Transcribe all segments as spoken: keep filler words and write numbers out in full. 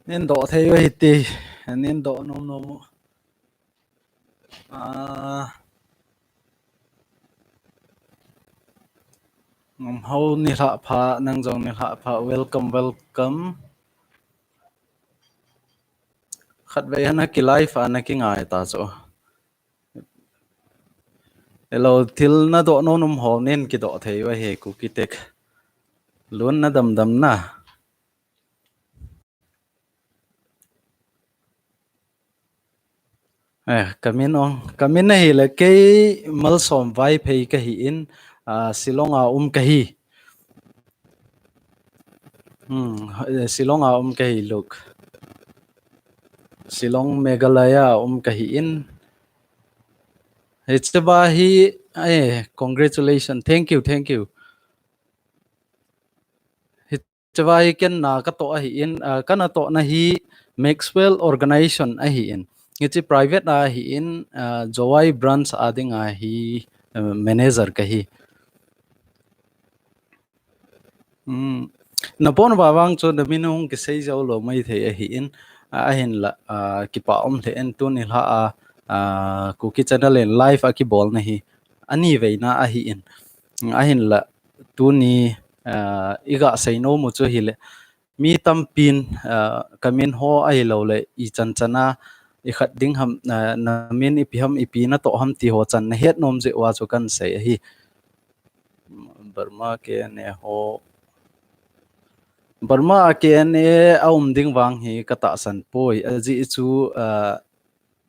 Nin doh thei u hite, nin doh nom nom u. Ah, Ngam Hau nilhah pha, nang jong nilhah pha, welcome, welcome. Khatvei hana ki live a na kingai ta chu. Hello, thil na doh nom nom ho nin kidoh thei u ahi, Kuki Tech. Lun na dam dam na. Eh, kamin ong, kamin ahile kei Malsom Vaiphei kahi in, ah, Shillong a um kahi. Hmm, eh, Shillong a um kahi, look. Shillong, Meghalaya a um kahi in. Hiche va hi, eh, congratulations. Thank you, thank you. Hiche va hi ken na katoh ahi in, ah, kana tohna hi Maxwell Organization ahi in. Hiche private ahi in, ah, Jowai branch a ding ahi, ah, manager kahi. Hmm. Na pon va vang chu na min hung kisei jou lou mai thei ahi in, ah, ahinla, ah, kipa um lheh in tuni lha a, ah, Kuki Channel in live a kibolna hi ani veina ahi in. Ahinla tuni, ah, iga sei nom u chu hile, mi tampin, ah, kamin ho ahilou le ichan chan a ikhat ding ham, ah, na min ipi ham, ipi natoh ham ti ho chan nahet nom jeh uva chu kan sei ahi. Burma K N A ho. Burma K N A a um ding vang hi katahsan poi. Ajeh chu, ah,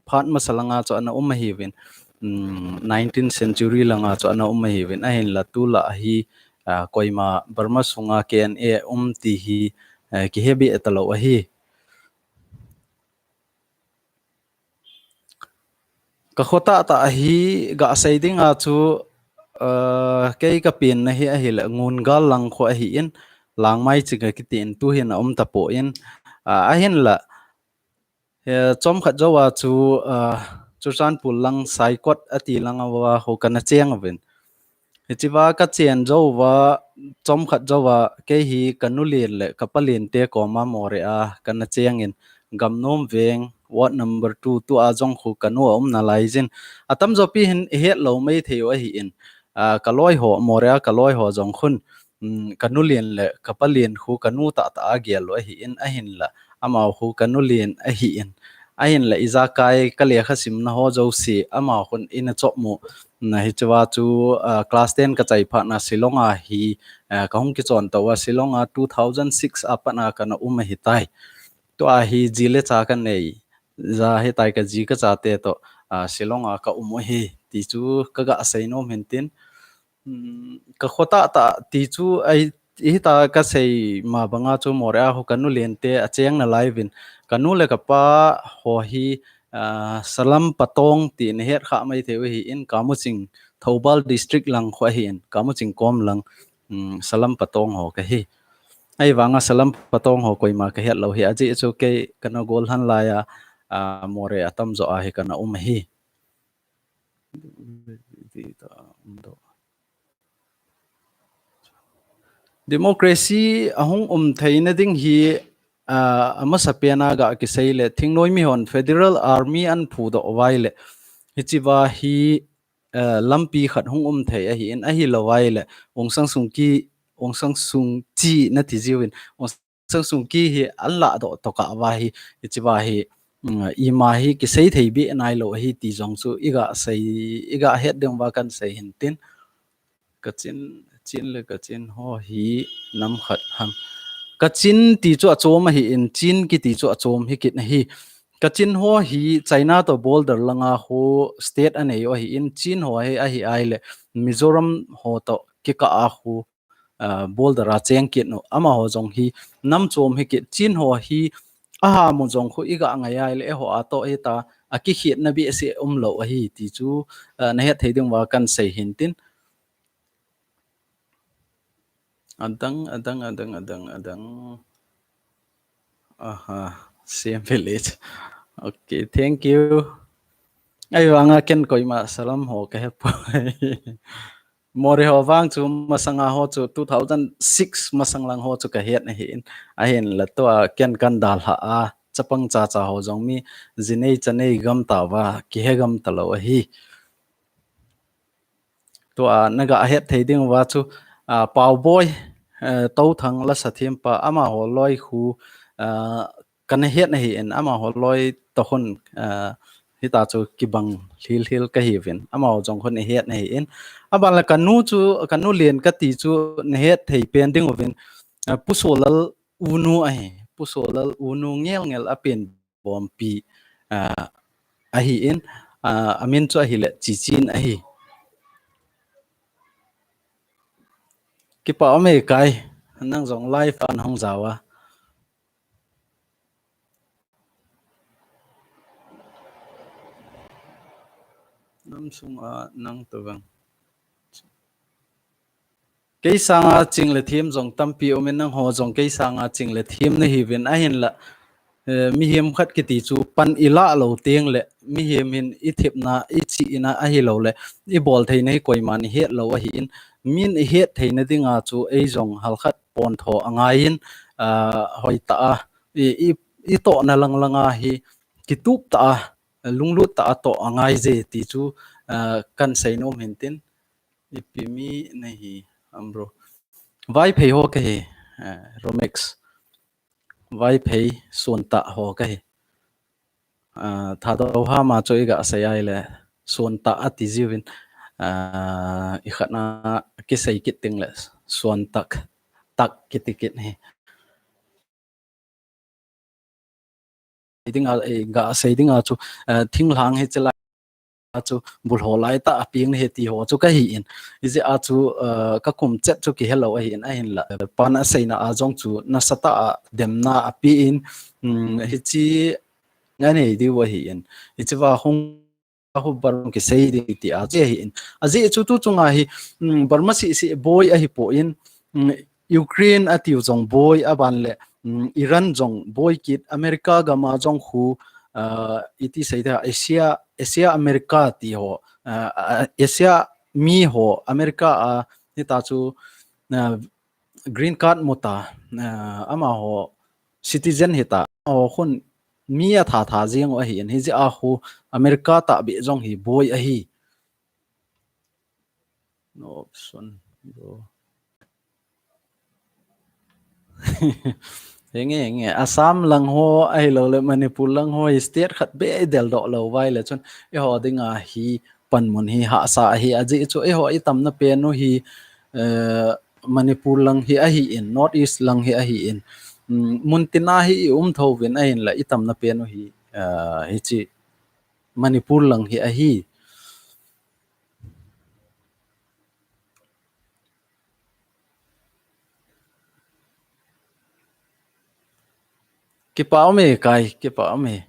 phat masa langa chu ana um ahiuvin, um, nineteenth century langa chu ana um ahiuvin, ahinla tulai hi, ah, koima Burma sunga K N A um ti hi, ah, kihe beh talou ahi. Ka kho tahtah hi ga sei dinga chu, ah, kei ka penna hi ahile Ngungal lang kho ahi in, Langmai Ching akiti in, tuhin a um tapon, ah, ahinla, eh, chomkhat jouva chu, ah, Churachandpur lang Saikot ati lang a va ho kana cheng uvin. Hiche va ka chen jouva, chomkhat jouva, kei hi ka nu len le ka pa len te koma Moreh a kana cheng in, Gamnom Veng, ward number two, tua jong khu ka nu a um nalai jin. Atamjo pi hin ihet lou mai thei u ahi in, ah, ka loi ho, Moreh a ka loi ho jong khun, um, ka nu len le ka pa len khu ka nu tahtah a gel u ahi in, ahinla, amau khu ka nu len ahi in. Ahinla ijakai ka lekha simna ho jouse, amau khun ina chop mu, na hiche va chu, ah, class ten ka chai phat na Shillong a hi, ah, ka hung kichon tou a, Shillong a two thousand six a pat na kana um ahitai. Tua hi ji le cha ka nei ja hitai, ka ji ka chate toh, ah, Shillong a ka um u ahi ti chu ka ga sei nom hin tin. Hmm, ka kho tahtah ti chu ahi, hita ka sei ma banga chu Moreh a ho ka nu len te a cheng nalai uvin. Ka nu le ka pa ho hi, ah, Salam Patong ti nahet kha mai thei u ahi in, Kamuching, Thoubal District lang kho ahi in, Kamuching kom lang, um, Salam Patong ho kahi. Ahivanga Salam Patong ho koima ka het lou hi, ajeh chu kei kana gol han lai a, ah, Moreh atamjo a hi kana um ahi. Democracy ahung um theina ding hi, ah, amasapen a ga kisei le, thingnoi mi hon Federal Army an phudoh uva ahile, hiche va hi, ah, lampi khat hung um thei ahi in, ahilou va ahile, Aung San Suu Kyi, Aung San Suu Kyi nati jiuvin, Aung San Suu Kyi hi an ladoh tokah va hi, hiche va hi, um, ima hi kisei thei beh nailou ahi ti jong chu iga sei, iga het ding uva kan sei hin tin. Kachin, Chin le Kachin ho hi nam khat ham. Kachin ti chu achom ahi in, Chin kiti chu achom hi kit ahi. Kachin ho hi China toh border langa ho state anei u ahi in, Chin ho hi ahi ahile Mizoram ho toh kikah a ho, ah, border a cheng kit u. Amaho jong hi nam chom hi kit, Chin ho hi aham u jong khu iga ngai ahile eiho a toh hita akikhetna behseh umlou ahi ti chu, ah, nahet thei ding uva kan sei hin tin. Adang, adang, adang, adang, adang. Aha, same village. Okay, thank you. Ahivanga ken koima Salam ho ka hepoi. Moreh ho vang chu masanga ho chu two thousand six masang lang ho chu kahet ahin. Ahinla tua ken kan dalha a chapang chacha ho jong mi jinei chanei gam tauva kihe gam talou ahi. Tua naga het thei ding uva chu, ah, Pauboi, eh, Touthang lasa thempa amaho loi khu, ah, kana het ahin, amaho loi toh khun, ah, hita chu kibang lhilhil kahiuvin, amaho jong khun ihet ahin. Aban le kanu chu, kanu len kati chu nahet thei pen ding uvin, ah, Pu Solal unu ahi, Pu Solal unu ngelngel a pen bompi, ah, ahin, ah, amin chu ahile Chichin ahi. Kipa ume Kai, nang jong live a nahung jao a. Nam sunga nang tovang. Kei sanga ching le them jong tampi umin nangho jong kei sanga ching le them nahiuvin ahinla, eh, mihem khat kiti chu pan ilah lou teng le, mihem hin ithepna, ichihna ahilou le, ibol theina hi koiman ihet lou ahin, min ihet theina dinga chu ei jong halkhat pontho angaiyin, ah, hoitah a, i, i, itohna lang langa hi kitup tah a, lunglut tah a toh angaije ti chu, ah, kan seinom hintin. Ipi mi nahi, Ambro. Vaiphei ho kahi, eh, Romex. Vaiphei Suantah ho kahi. Ah, Thadou hama chu iga sei ahile Suantah ati jiuvin. Ah, ikhatna kisei kit ding le Suantah, Tah kiti kit hi. Dinga, eh, ga sei dinga chu, eh, thinglhang hiche lai chu bulho lai tah a peng nahi ti ho chu kahin. Hijeh a chu, eh, kakum chet chu kihelou ahin, ahinla, eh, pan aseina a jong chu nasatah a demna apen, um, hiche anei diu ahin. Hiche va hung Ahu Burma kisei ding ti a, che hi in. Ajeh chu tu chunga hi, mm, Burma sisi boi ahipon, mm, Ukraine atiu jong boi aban le, mm, Iran jong boi kit, America gam a jong khu, ah, iti sei da, Asia, Asia America ti ho, ah, Asia mi ho, America a, hita chu, ah, green card mu ta, ah, amaho citizen hita, amaho khun mi atha tha jing u ahin, hijeh a khu America tahbeh jong hi boi ahi. No option, bro. Henge, henge. Assam lang ho, ahilou le Manipur lang ho, hi state khat beh i del doh lou vai le chun, eiho dinga hi panmun hi hahsa ahi, ajeh chu eiho i tamna pen u hi, eh, Manipur lang hi ahin, North East lang hi ahin. Mm, mun tina hi i um tho uvin ahinla i tamna pen u hi, eh, hiche Manipur lang hi ahi. Kipa ume Kai, kipa ume.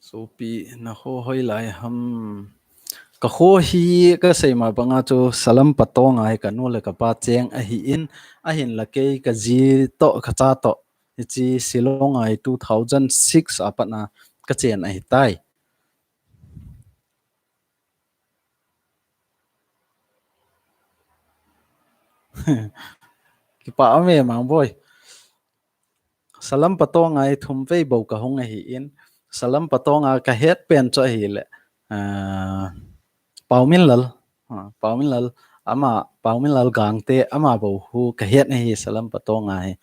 Sopi, na kho hoilai ham? Ka kho hi ka seima banga chu Salam Patong a hi ka nu le ka pa cheng ahin, ahinla kei ka ji toh, ka cha toh. Hiche Shillong a hi two thousand six a pat a ka chen ahitai. Kipa ume Mangboi. Salam Patong a hi thum vei bou ka hung ahin. Salam Patong a ka het pen chu ahile, ah, Pauminlal. Ah, Pauminlal, ama, Pauminlal Gangte, ama bou khu ka het ahi Salam Patong a hi.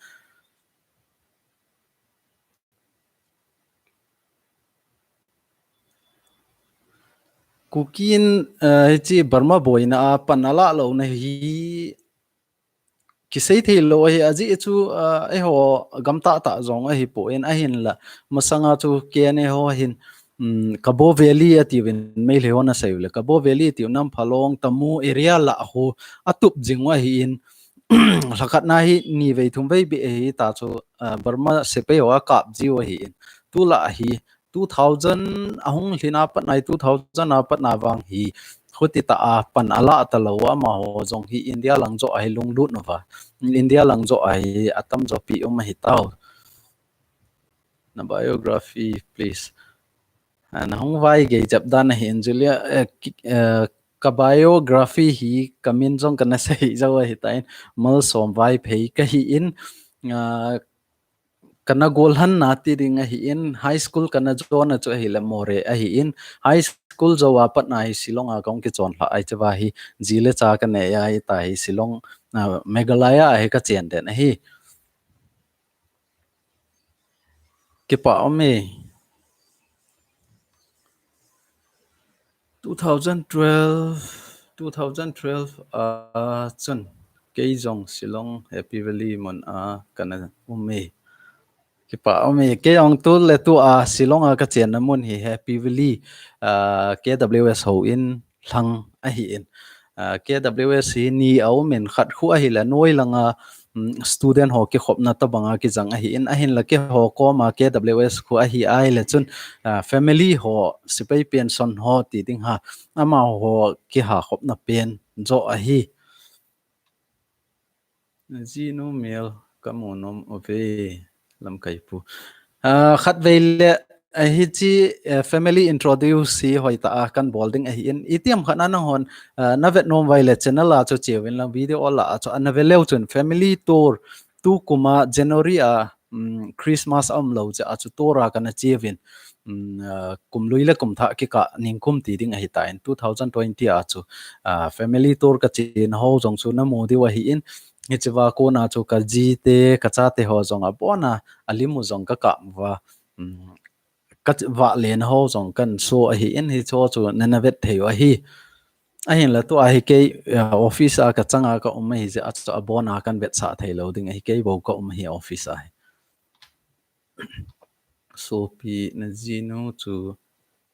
Kuki in, eh, hiche Burma boina a pan ala louna hi kisei thei lou ahi, ajeh chu, eh, eiho gam tahtah jong ahipon ahinla, masanga chu K N A ho hin, um, Kabaw Valley atiuvin Meitei hon asei u le, Kabaw Valley tiu Namphalong, Tamu area lah khu atup jing u ahin, lhakhat na hi ni vei thum vei beh ahi ta chu, eh, Burma sepai ho akap jiu ahin, tulai hi two thousand ahung lhin a pat na hi, two thousand a pat na vang hi, khuti tah a pan ala talou a, amaho jong hi India lang joh a hi lunglut uva. India lang joh a hi atam jo pi um ahi tau. Na biography, please. Ah, na hung vai gei jep dan ahin, Julia, eh, ki-, eh, ka biography hi ka min jong kana sei jou ahi tan, Malsom Vaiphei kahi in, ah, kana golhan na ti ding ahi in, high school kana jon a chu ahile Moreh ahi in, high school jou a pat na hi Shillong a kong kichon lha ai cheva hi, ji le cha kanei a hi ta hi Shillong, ah, Meghalaya a hi kachen den ahi. Kipa um e. Two thousand twelve, two thousand twelve, ah, chun kei jong Shillong Happy Valley mun a kana um e. Kipa um e, kei jong tu le tu a Shillong a kachen na mun hi Happy Valley, ah, K W S houin lhang ahi in. Ah, K W S hi ni a um in, khat khu ahile noi langa, mm, student ho kikhopna tabanga kijang ahi in, ahinla keiho koma K W S khu ahi ai le chun, ah, family ho, sipai pension ho ti ding ha, amaho kiha khopna pen jo ahi. Jinu mel kamu nom uve, lamkai pu. Ah, khatvei le, ah, hichi, eh, family introduce hi hoitah a kan bol ding ahi in. Itiam khat na nanghon, ah, na vet nom vai le channel a chu cheuvin lang video la a chu ana ve leu chun family tour tu kuma January a, mm, Christmas a um lou che a chu tour a kana cheuvin. Mm, ah, kum lui le kum thah kikah ningkum ti ding ahi tan, two thousand twenty a chu, ah, family tour kachen ho jong chu namu diu ahi in, hicheva kona chu ka ji te, ka chate ho jong abona, alimu jong kakap uva, mm, ka ch-, vah len ho jong kan show ahi in, hicho chu nana vet thei u ahi. Ahinla tu ahi kei, ah, office a kachang a ka um ahi jeh a chu abona kan vetsah thei lou ding ahi, kei bou ka um ahi office a hi. Sopi na jinu chu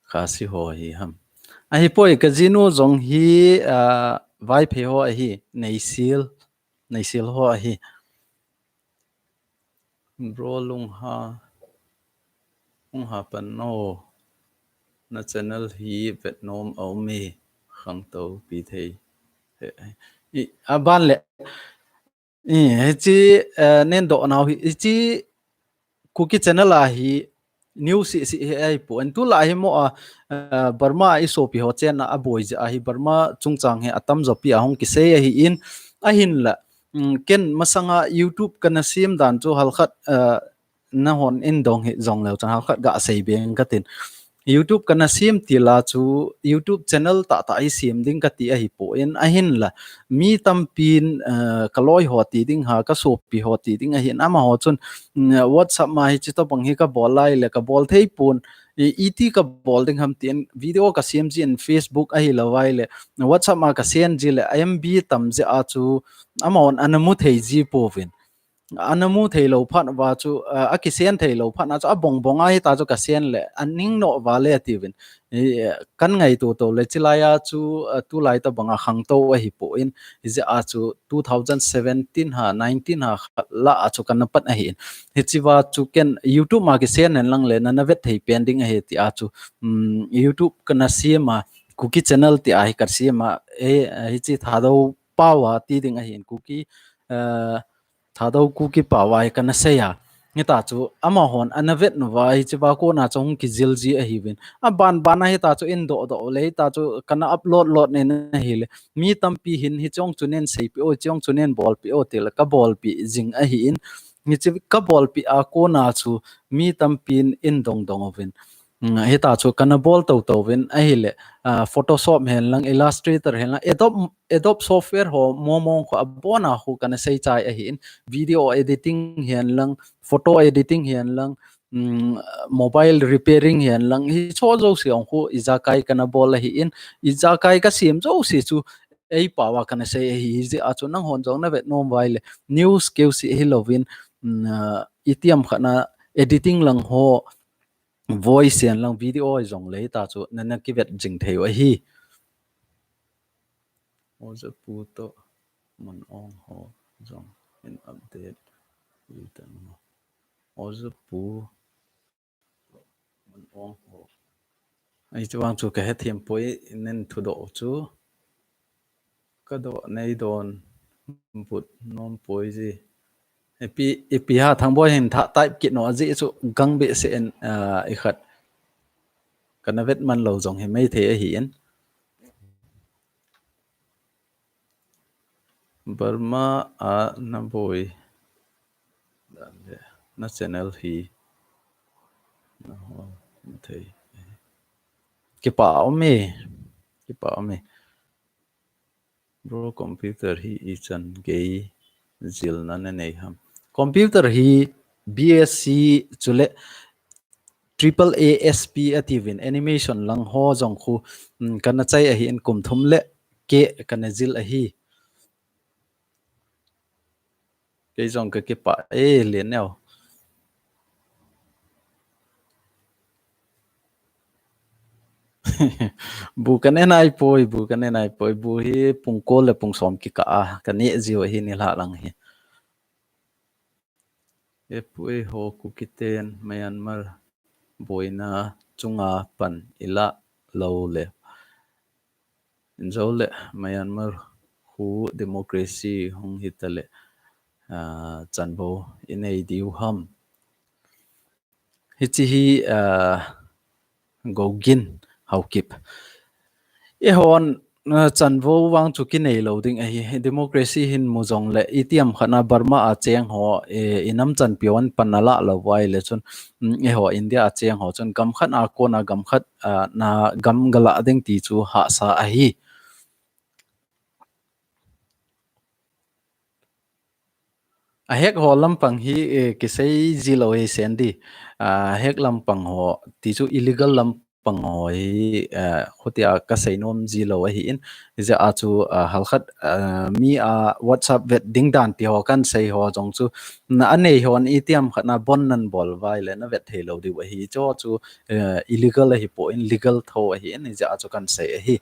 Khasi ho hi ham? Ahipoi, ka jinu jong hi, ah, Vaiphei ho ahi, Neisil, Neisil ho ahi. Bro Lungha, Lungha Panno, na channel hi vet nom a um e, khangtou pi thei. He, he. I, aban le, I, hichi, eh, nen doh nau hi, hichi Kuki channel a hi news si si hi ahi poi. Tulai hi mo a, eh, Burma a i sopi ho chenna aboi jeh a hi Burma chungchang hi atam jo pi a hung kisei ahi in, ahinla, mm, ken masanga YouTube kana sem dan chu halkhat, eh, nahon in dong hi jong leu chun halkhat ga sei beng katin. YouTube kana sem til a chu YouTube channel tah tah hi sem ding kati ahi poi, ahinla mi tampin, eh, ka loi ho ti ding ha, ka sopi ho ti ding ahin, amaho chun, mm, WhatsApp ma hichi tobang hi ka bol lai le ka bol thei pon, i, iti ka bol ding ham tin video ka sem jin Facebook ahilou vai le WhatsApp ma ka send ji le M B tam jeh a chu amahon ana mu thei ji pouvin. Ana mu thei lou phat uva chu, ah, akisend thei lou phat na chu abong bong a hita chu ka send le, aning noh uva le atiuvin. I, eh, kan ngaito to le chilai a chu, ah, tulai tobang a khangtou ahi poi, hijeh a chu two thousand seventeen ha, nineteen ha khat lah a chu kana pat ahi in. Hichiva chu ken YouTube ma kisend hen lang le nana vet thei pen ding ahi ti a chu, um, YouTube kana sem a, Kuki channel ti a hi ka sem a, eh, hichi Thadou pao a ti ding ahi in Kuki, eh, Thadou Kuki pao a hi kana sei a. Hita chu amahon ana vet nuva hichiva kona chu hung kijil ji ahiuvin. Aban ban a hita chu in doh doh le hita chu kana upload load nen ahile. Mi tampi hin hichong chu nen seipi o, hichong chu nen bolpi o tile ka bolpi jing ahi in. Hichi ka bolpi a kona chu mi tampin in dong dong uvin. Mm, hita chu kana bol to to uvin ahile, ah, Photoshop hen lang, Illustrator hen lang, Adobe, Adobe software ho momong kho abona kho kana sei chai ahi in, video editing hen lang, photo editing hen lang, mm, mobile repairing hen lang, hicho jouse ong kho ijakai kana bol ahi in, ijakai ka sem jouse chu ei pao a kana sei ahi, hijeh a chu nanghon jong na vet nom vai le, news keu si ahi louvin, mm, ah, itiam khat na editing lang ho, voice hen lang video jong le hita chu nana kivet jing thei u ahi. Oja pu to mun ong ho jong in update. Oja pu mun ong ho. Ai chu vang chu ka hethem poi nen thudoh chu. Ka doh nei don but nom poi ji. Ipi, ipi ha Thangboi hin tha type kit nom aji chu gang behseh in, ah, ikhat. Kana vet man lou jong hi maithei ahi in. Burma a naboi dan le na channel hi na ho thei. Kipa um e. Kipa um e. Bro, computer hi ichan gei jilna nanei ham? Computer hi B S C chule triple A S P atiuvin animation lang ho jong khu, um, kana chai ahin kum thum le keh kana jil ahi. Kei jong ka kipah e, Lian Neo. Bu ka ne nai poi, bu ka ne nai poi, bu hi pung ko le pung som kikah a ka ne jiu ahi nilhah lang hi. Epu eiho Kuki ten Myanmar boina chunga pan ilah lou le. Injo le Myanmar khu democracy hung hita le, ah, chanvo inei diu ham. Hichi hi, ah, Gogin Haokip. Eihon, ah, chanvo vang chu kinei lou ding ahi. Democracy hin mu jong le itiham khat na Burma a cheng ho, eh, inam chanpi hon pan alah lou vai le chun, mm, eiho India a cheng ho chun gam khat a kona gam khat, ah, na gam galah ding ti chu hahsa ahi. A hek ho lampang hi, eh, kisei ji lou hi Sandy. A hek lampang ho ti chu illegal lampang ho hi, eh, khutia ka sei nom ji lou ahi in. Hijeh a chu, ah, halkhat, ah, mi a WhatsApp vet ding dan ti ho kan sei ho jong chu na anei hon itiham khat na bon nan bol vai le na vet thei lou diu ahi. Chu chu, eh, illegal ahi poi in legal tho ahi in hijeh a chu kan sei ahi.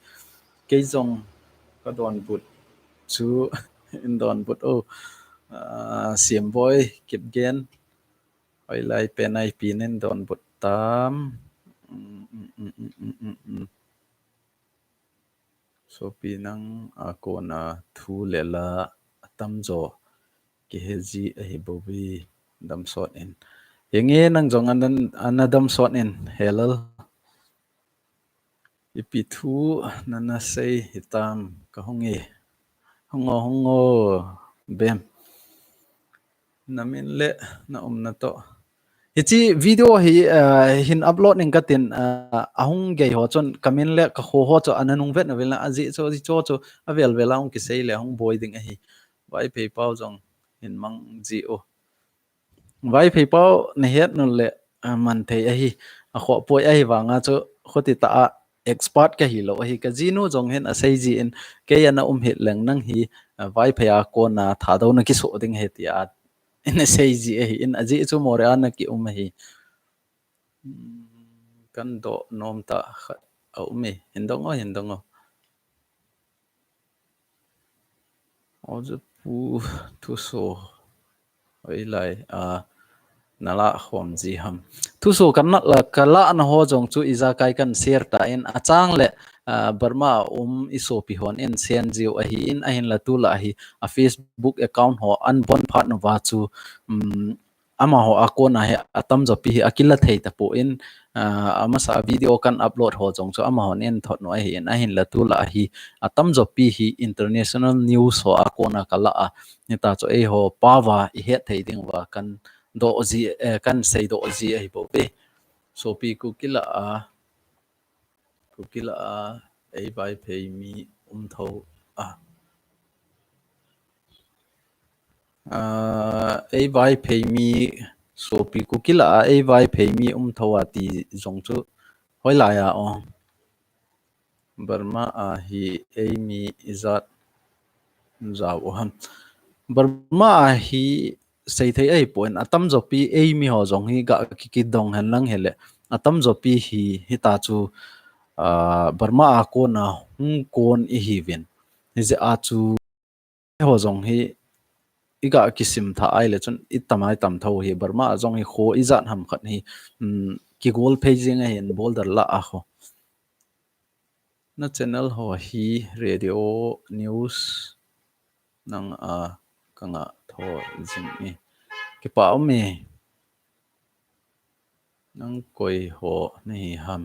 Kei jong ka donbut chu in donbut o, ah, Siamboi Kipgen. Hoilai pen a ipi nin donbut tam. Mm, mm, mm. Sopi nang a kona thu le la atamjo kihe ji ahi bou ve, damsot in. Henge nang jong ana, ana damsot in, helal. Ipi thu nana sei hitam ka hung e. Hung o, hung o, Bem. Na min le na umna toh. Hichi video hi, ah, hin upload ning katin, ah, ahung gei ho chun ka min le ka kho ho chu ana nung vet na vel na aji chu, ji chu chu avel vel a hung kisei le hung boi ding ahi. Vaiphei pau jong hin mang ji o. Vaiphei pau na het nu le, ah, man thei ahi. A kho poi ahi vanga chu khuti ta a expert ka hi lou ahi. Ka jinu jong hin asei ji in kei ana um hih leng nang hi, ah, Vaiphei a kona Thadou na kiso ding ahi tia in asei ji ahi in aji chu Moreh a na ki um ahi. Hmm, kan doh nom ta khat a um e. Hin dong o, hin dong o. Oja pu thuso hoilai a nala khom ji ham. Thuso kan na la, ka la na ho jong chu ijakai kan share ta in achang le, ah, Burma a um i sopi hon in send jiu ahi in ahin la tu la ahi a Facebook account ho an bon phat nu va chu, um, amaho a kona hi atamjo pi hi akila thei tapon, ah, amasa video kan upload ho jong chu amahon in thot nu ahi in ahin la tu la ahi atamjo pi hi international news ho a kona ka la a. Hita chu eiho pau va i het thei ding va kan doh ji, eh, kan sei doh ji ahi bou ve. Sopi Kuki la a, Kuki la a, ei Vaiphei mi um tho a. Ah, ei Vaiphei mi sopi Kuki la a, ei Vaiphei mi um tho a ti jong chu hoilai a o. Burma a hi ei mi ijat jao u ham. Burma a hi sei thei ahi pon atamjo pi ei mi ho jong hi ga ki, kidong hen lang hile atamjo pi hi hita chu, ah, Burma a kona hung kon ihi vin. Hijeh a chu ho jong hi iga kisim tha ai le chun itam ai tam tho hi Burma a jong hi kho ijat ham khat hi, um, kigol phei jing ahin border la a kho. Na channel ho hi radio news nang a ka nga tho jing e. Kipa um e. Nang koi ho na hi ham.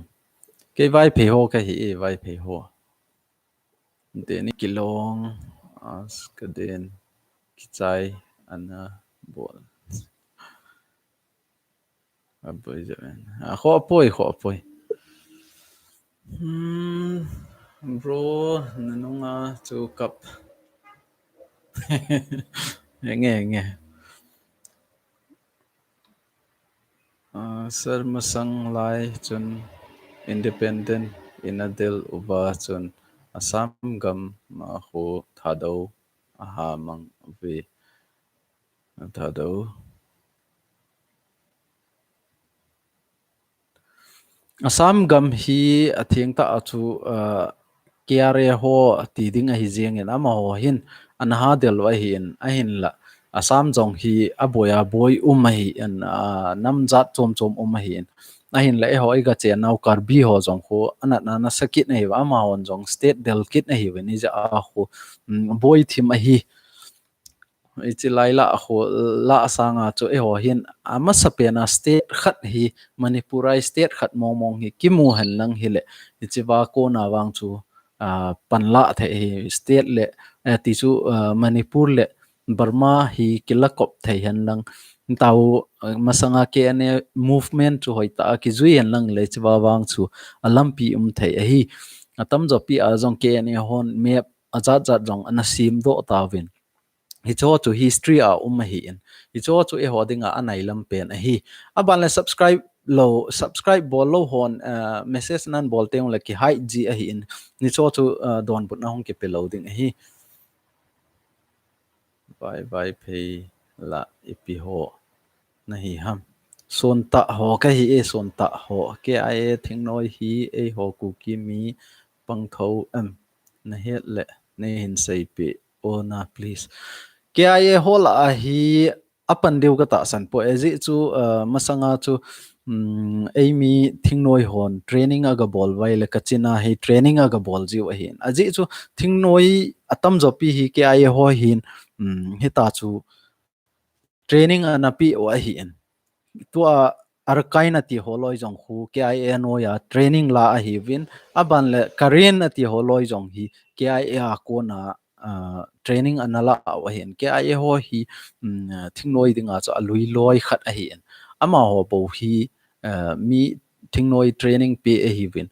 Kei Vaiphei ho ka hi e, Vaiphei ho. Deni Kilong, As ka den kichai ana bol. Aboi javen. A, kho apoi, kho apoi. Hmm, bro, nanunga chu kap. Nge, nge. Ah, sir, masang lai chun independent in a del uva chun Assam gam ma khu Thadou aha mang ve. Thadou. Assam gam hi atheng tah a chu, ah, K R A ho ti ding ahi jengin amaho hin ana ha del u ahin, ahinla Assam jong hi aboi aboi um ahin, ah, nam jat chom chom um ahin, ahinla eiho iga chennau Karbi ho jong khu anatna nasa kit ahiuva, amahon jong state del kit ahiuvin, ijeh a khu, um, boi thim ahi. Hiche lai lah khu, lah sanga chu eiho hin amasapen a state khat hi, Manipur a state khat mong mong hi kimu henlang hileh, hiche va kona vang chu, ah, panla thei hi state le, eh, ti chu, ah, Manipur le Burma hi kila kop thei henlang. Tao, ah, masanga K N A movement chu hoitah a kijui henlang le hiche va vang chu alampi um thei ahi. Atamjo pi a jong K N A hon map ajat jat jong ana semdoh tauvin. Hicheho chu history a um ahin. Hicheho chu eiho dinga anailam pen ahi. Aban le subscribe lou, subscribe bol lou hon, ah, message nan bol teng le kihai ji ahin. Hicheho chu, ah, donbutna hung kipe lou ding ahi. Vai, Vaiphei lah ipi ho nahi ham. Sontah ho kahi e, sontah ho. K I A thingnoi hi eiho Kuki mi pangthou em. Nahet le neihin seipeh o na, please. K I A ho lah a hi apan diu katahsan poi, ajeh chu, ah, masanga chu, um, eimi thingnoi hon training aga bol uva ahile Kachin a hi training aga bol jiu ahin. Ajeh chu thingnoi atamjo pi hi K I A ho hin, um, hita chu training ana pe u ahin. Tua Arakan ati ho loi jong khu K I A noiya training la ahiuvin, aban le Karen ati ho loi jong hi K I A a kona, ah, training ana la u ahin. K I A ho hi, um, thingnoi dinga chu alui loi khat ahin. Amaho bou hi, ah, mi thingnoi training pe ahiuvin.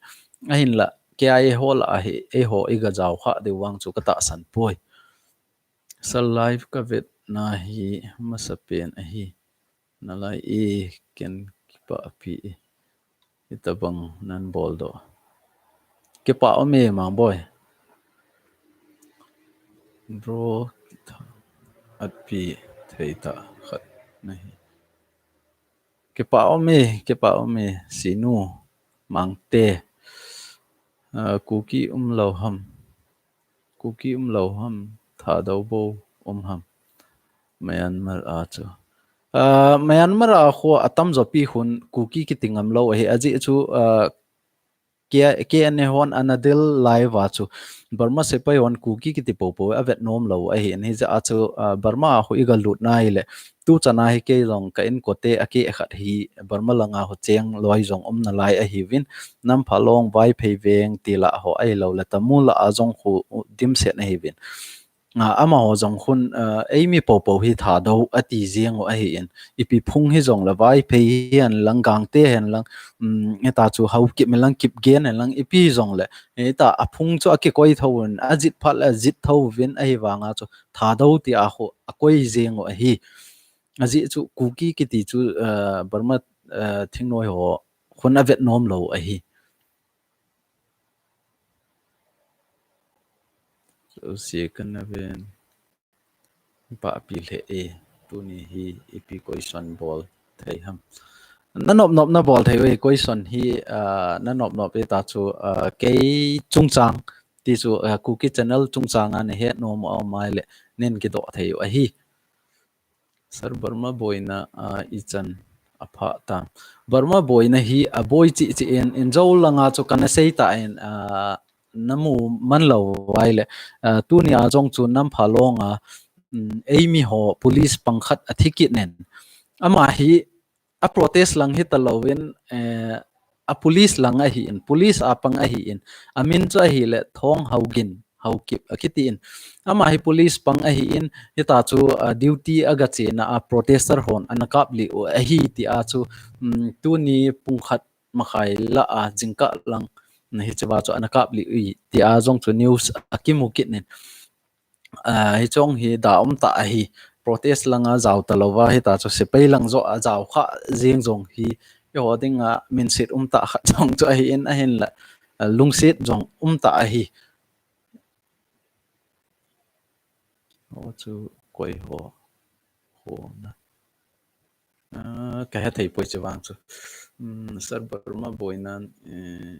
Ahinla K I A ho lah a hi eiho iga jao kha diu vang chu katahsan poi. Sir, live kavetna hi masapen ahi. Nalai e, ken kipah pi e. Hitabang nan boldoh. Kipah um e, Mangboi. Bro, atpi thei tah khat nahi. Kipah um e, kipah um e, Sinu, Mangte. Ah, Kuki umlou ham. Kuki umlou ham, Thadou bou um ham. Myanmar a chu. Ah, Myanmar a khu atamjo pi khun Kuki kiti ngam lou ahi, ajeh chu, ah, K-, K N A hon ana del lai uva chu Burma sepai hon Kuki kiti poupou avet nom lou ahin, hijeh a chu, ah, Burma a khu iga lut nai le, tuchan a hi kei jong ka inkote a keh khat hi Burma langa khu cheng loi jong um nalai ahiuvin, Namphalong, Vaiphei veng ti lah ho ahilou le, Tamu lah a jong khu dimset ahiuvin. Ah, amaho jong khun, ah, eimi poupou hi Thadou ati jeng u ahin. Ipi phung hijong le, Vaiphei hihen lang, Gangte hihen lang, um, hita chu Haokip hihen lang, Kipgen hihen lang, ipi jong le, hita aphung chu akikoi thou uvin, ajit phat le ajit thou uvin, ahivanga chu Thadou ti a khu akoi jeng u ahi. Ajeh chu Kuki kiti chu, ah, Burma, ah, thingnoi ho khun avet nom lou ahi. Jouse kana ven. Pahpi lheh e, tuni hi ipi question bol thei ham. Na nop nop na bol thei uve, question hi, ah, na nop nop e ta chu, ah, kei chungchang, ti chu, ah, Kuki channel chungchang a nahet nom a um ahile, nen kidoh thei u ahi. Sir, Burma boina, ah, ichan apha tam. Burma boina hi aboi cheh cheh in, in jou langa chu kana sei tan, ah, namu man lou uva ahile, ah, tunia jong chu Namphalong a, um, eimi ho police pang khat athi kit in. Ama hi a protest lang hita louvin, eh, a police lang ahin, police a pang ahin, amin chu ahile Thong Haogin, Haokip akiti in. Ama hi police pang ahi in, hita chu, ah, duty aga chena a protester hon ana kap lih u ahi ti a chu, um, tuni pung khat makhai lah a jingkah lang hiche va chu ana kap lih u ti a jong chu news akimu kit in. Ah, hiche hi da um tah ahi. Protest langa jao talou va, hita chu sepai lang joh a jao kha jeng jong hi, eiho dinga minset um tah khat jong chu ahi in, ahinla, ah, lungset jong um tah ahi. O chu koi ho, ho na. Ah, ka hethei poi chu vang chu. Um, Sir Burma Boinan, eh,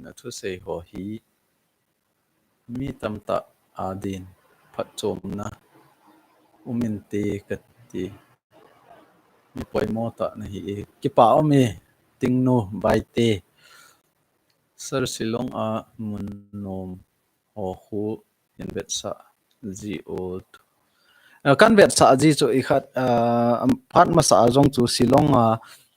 na thusei ho hi mi tamtah adin phatchomna um inte kati. Mi poimo tah nahi e. Kipa um e, Tingnu Baite. Sir, Shillong a mun nom ho khu hin vetsah ji o. Ah, kan vetsah ji chu ikhat, ah, phat masa a jong chu Shillong a,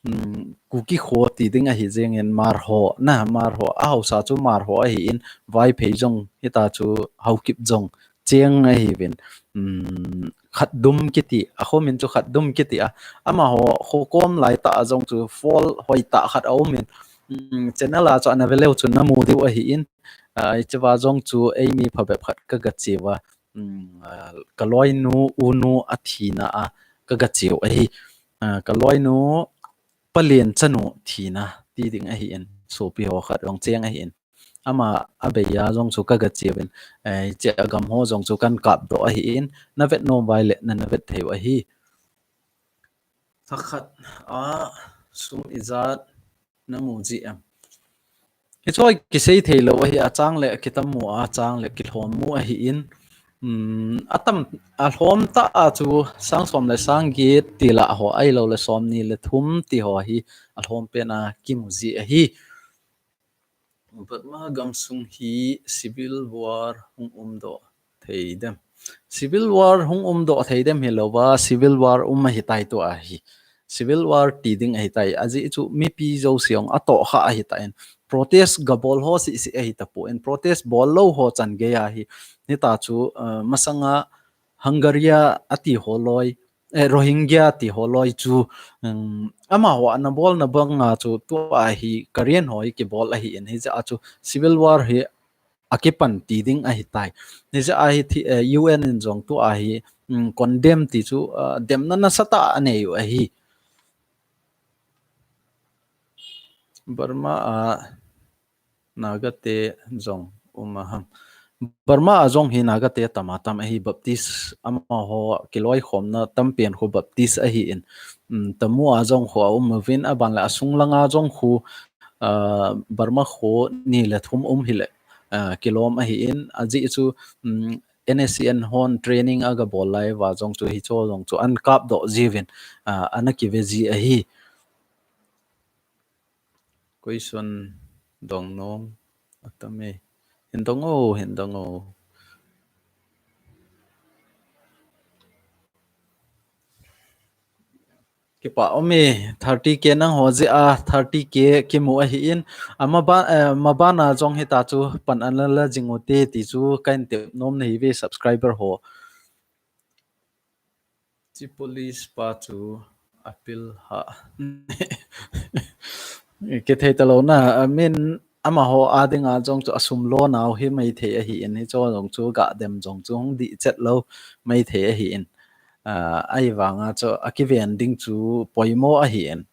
um, Kuki kho ti ding ahi jeng in, Hmar ho, na, Hmar ho, a haosa chu Hmar ho ahi in, Vaiphei jong hita chu Haokip jong cheng ahi uvin. Um, Khatdum kiti, akho min chu Khatdum kiti a. Amaho kho kom lai tah a jong chu fall hoi tah khat a um in, um, channel a chu ana ve leu chun namu diu ahi in, ah, hiche va jong chu eimi phabep khat kaga cheu a, um, ah, ka loinu, unu athina a kaga cheu ahi. Ah, ka loinu Palen chanu thina ti ding ahi in, sopi ho khat jong cheng ahi in. Ama abei a jong chu kaga cheu in, eh, hiche a gam ho jong chu kan kap doh ahi in, na vet nom uva ahile, na, na vet thei u ahi. Thakhat a sum ijat namu ji em? Hiche hi kisei thei lou ahi, achang le kitam mu a, achang le kilhom mu ahi in, um, atam, alhom tah a chu sang som le sang get ti lah ho, ahilou le som ni le thum ti ho hi alhom pen a kimu ji ahi. Burma gamsung hi civil war hung um doh thei dem? Civil war hung um doh thei dem hilou va, civil war um ahi tai tua hi. Civil war ti ding ahi tai. Ajeh chu mipi jouse jong atoh kha ahi tan. Protest ga bol ho sisi ahi tapon. Protest bol lou ho chan gei ahi. Hita chu, uh, masanga Hungaria ati ho loi, eh, Rohingya ti ho loi chu, um, amaho ana bolna banga chu tua hi Karen ho hi kibol ahi in, hijeh a chu civil war hi akipan ti ding ahi tai. Hijeh a hi thi, eh, U N in jong tua hi, um, condemn ti chu, uh, demna nasatah anei u ahi. Burma a Naga te jong um a ham? Burma a jong hi Naga te tam a tam ahi, Baptist amaho kiloikhomna tampen khu Baptist ahi in, um, Tamu a jong khu a um uvin, aban le asung langa jong khu, ah, Burma khu ni le thum um hile, ah, kilom ahi in, ajeh chu, um, N S C N hon training aga bol lai uva jong chu hicho jong chu an kap doh jiuvin, ah, ana kive ji ahi. Question dong nom atam e. Hin dong o, hin dong o. Kipa um e, thirty K nangho jeh a, thirty K kimu ahi in, ama ba, eh, maban a jong hita chu pan ana la jing u te ti chu kahin tep nom nahi uve subscriber ho. Chi police pa chu apil ha. Kithei talou na, I mean, amaho a dinga jong chu asum lo nau hi maithei ahi in, hicho jong chu ga dem jong chu hung dih chet lou maithei ahi in. Ah, ahivanga chu akiven ding chu poimo ahi in.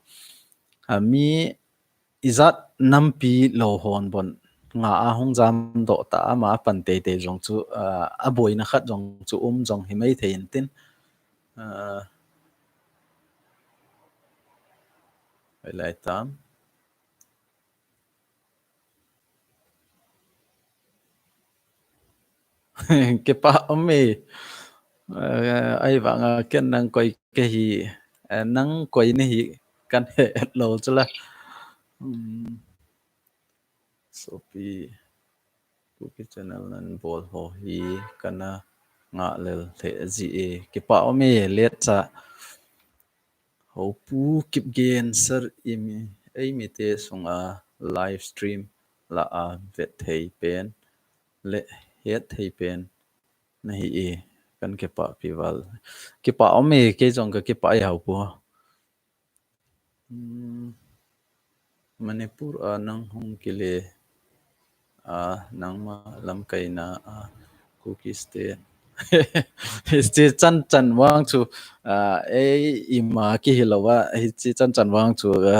Ah, mi ijat nampi lou hon bon nga a hung jam doh ta, ama apan teitei jong chu, ah, aboina khat jong chu um jong hi maithei in tin. Ah, hoilai tam. Kipa um e. Eh, ahivanga ken nang koi kahi, eh, nang koi nahi kan he et lou chu la. Hmm. Sopi, Kuki channel nan bol ho hi kana ngah lel thei ji e. Kipa um e, let cha. Hopu Kipgen sir, imi, eimi te sunga live stream la a vet thei pen le het thei pen nahi e, kan kipah pi val. Kipah um e, kei jong ka kipah e hau pu. Hmm. Manipur a nang hung kile a, nangma lamkaina a, Kuki State. Hiche chan chan vang chu, a, ei ima kihilou a, hiche chan chan vang chu, a,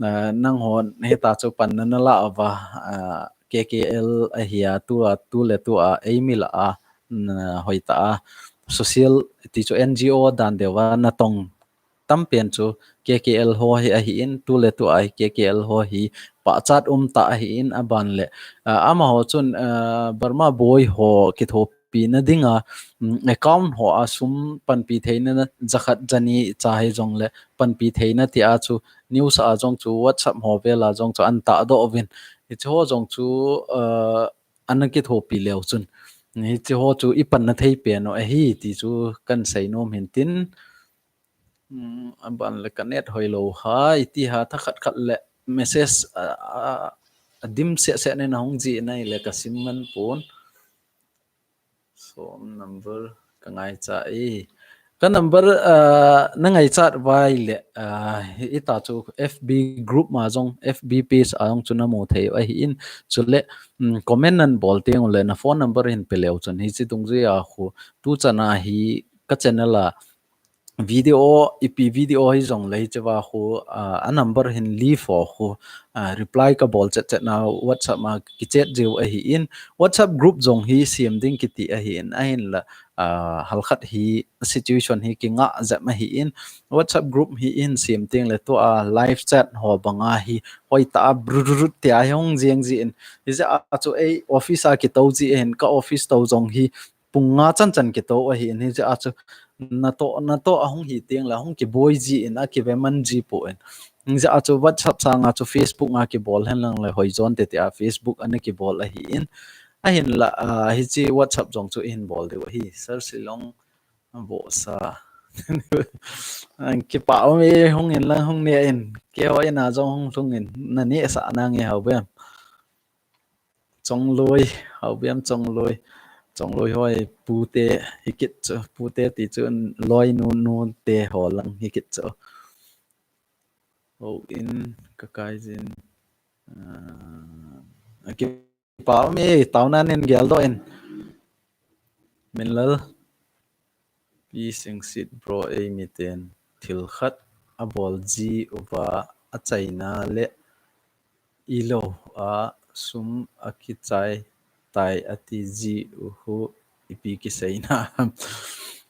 a, nang hon hita chu panna nala uva, a, K K L ahi a, tu a, tu le tu a, ei mi la a, na, hoita a, social ti chu N G O dan deuva natong tam pen chu K K L ho hi ahi in, tu le tu a hi K K L ho hi pachat um ta ahi in, aban le, a, amaho chun, a, Burma boi ho kithopi na dinga, um, account ho a sum panpi theina na jakhat jani cha hi jong le panpi theina ti a chu news a jong chu WhatsApp ho vel a jong chu an tahdoh uvin. Hiche ho jong chu, a, ana kithopi leu chun hiche ho chu i panna thei pen u ahi ti chu kan sei nom hin tin, um, aban le ka net hoilou ha, iti ha, tha khat khat le message, a, a, a dim seh seh nen ahung ji nai le ka sim man pon. So, number ka ngaicha e. Ka number, a, na ngaichat vai le, a, hita chu F B group ma jong, F B page a jong chu na mu thei u ahi in, chule, um, comment nan bol teng le na phone number hin pe leu chun hiche dungjui a khu tu chan a hi ka channel a video, ipi video hi jong le hiche va khu, a, a number hin leave ho khu, a, reply ka bol chet chet na WhatsApp ma kichat jiu ahi in, WhatsApp group jong hi siam ding kiti ahi in, ahin la, a, halkhat hi situation hi kinga jep ahi in, WhatsApp group hi in siam teng le tu a live chat ho banga hi hoita a brurut ti a hi hung jeng ji in, hijeh a chu ei office a kitou ji ahin ka office tou jong hi pung nga chan chan kitou ahi in, hijeh a chu natoh, natoh ahung hi teng le ahung kiboi ji in, akive man ji pon. Hijeh a chu WhatsApp sanga chu Facebook nga kibol hen lang le hoi jon te ti a Facebook ana kibol ahi in. Ahin la, a, hiche WhatsApp jong chu ihin bol diu ahi. Sir Silong Bohsa. Ang kipah um e, hung in lang hung ne in. Keiho in a jong hung lhung in. Na neh sah nange hau bem. Chongloi, hau bem Chongloi. Chongloi hoi pute hi kit chu, pute ti chu loi nu, nute ho lang hi kit chu. Ho in ka kai jin. A, kipah um e, taona nen geldoh in. Minlal. Pi Singsit bro, ei miten thil khat abol ji uva achaina le ilou a sum akichai tai ati ji u khu ipi kiseina ham.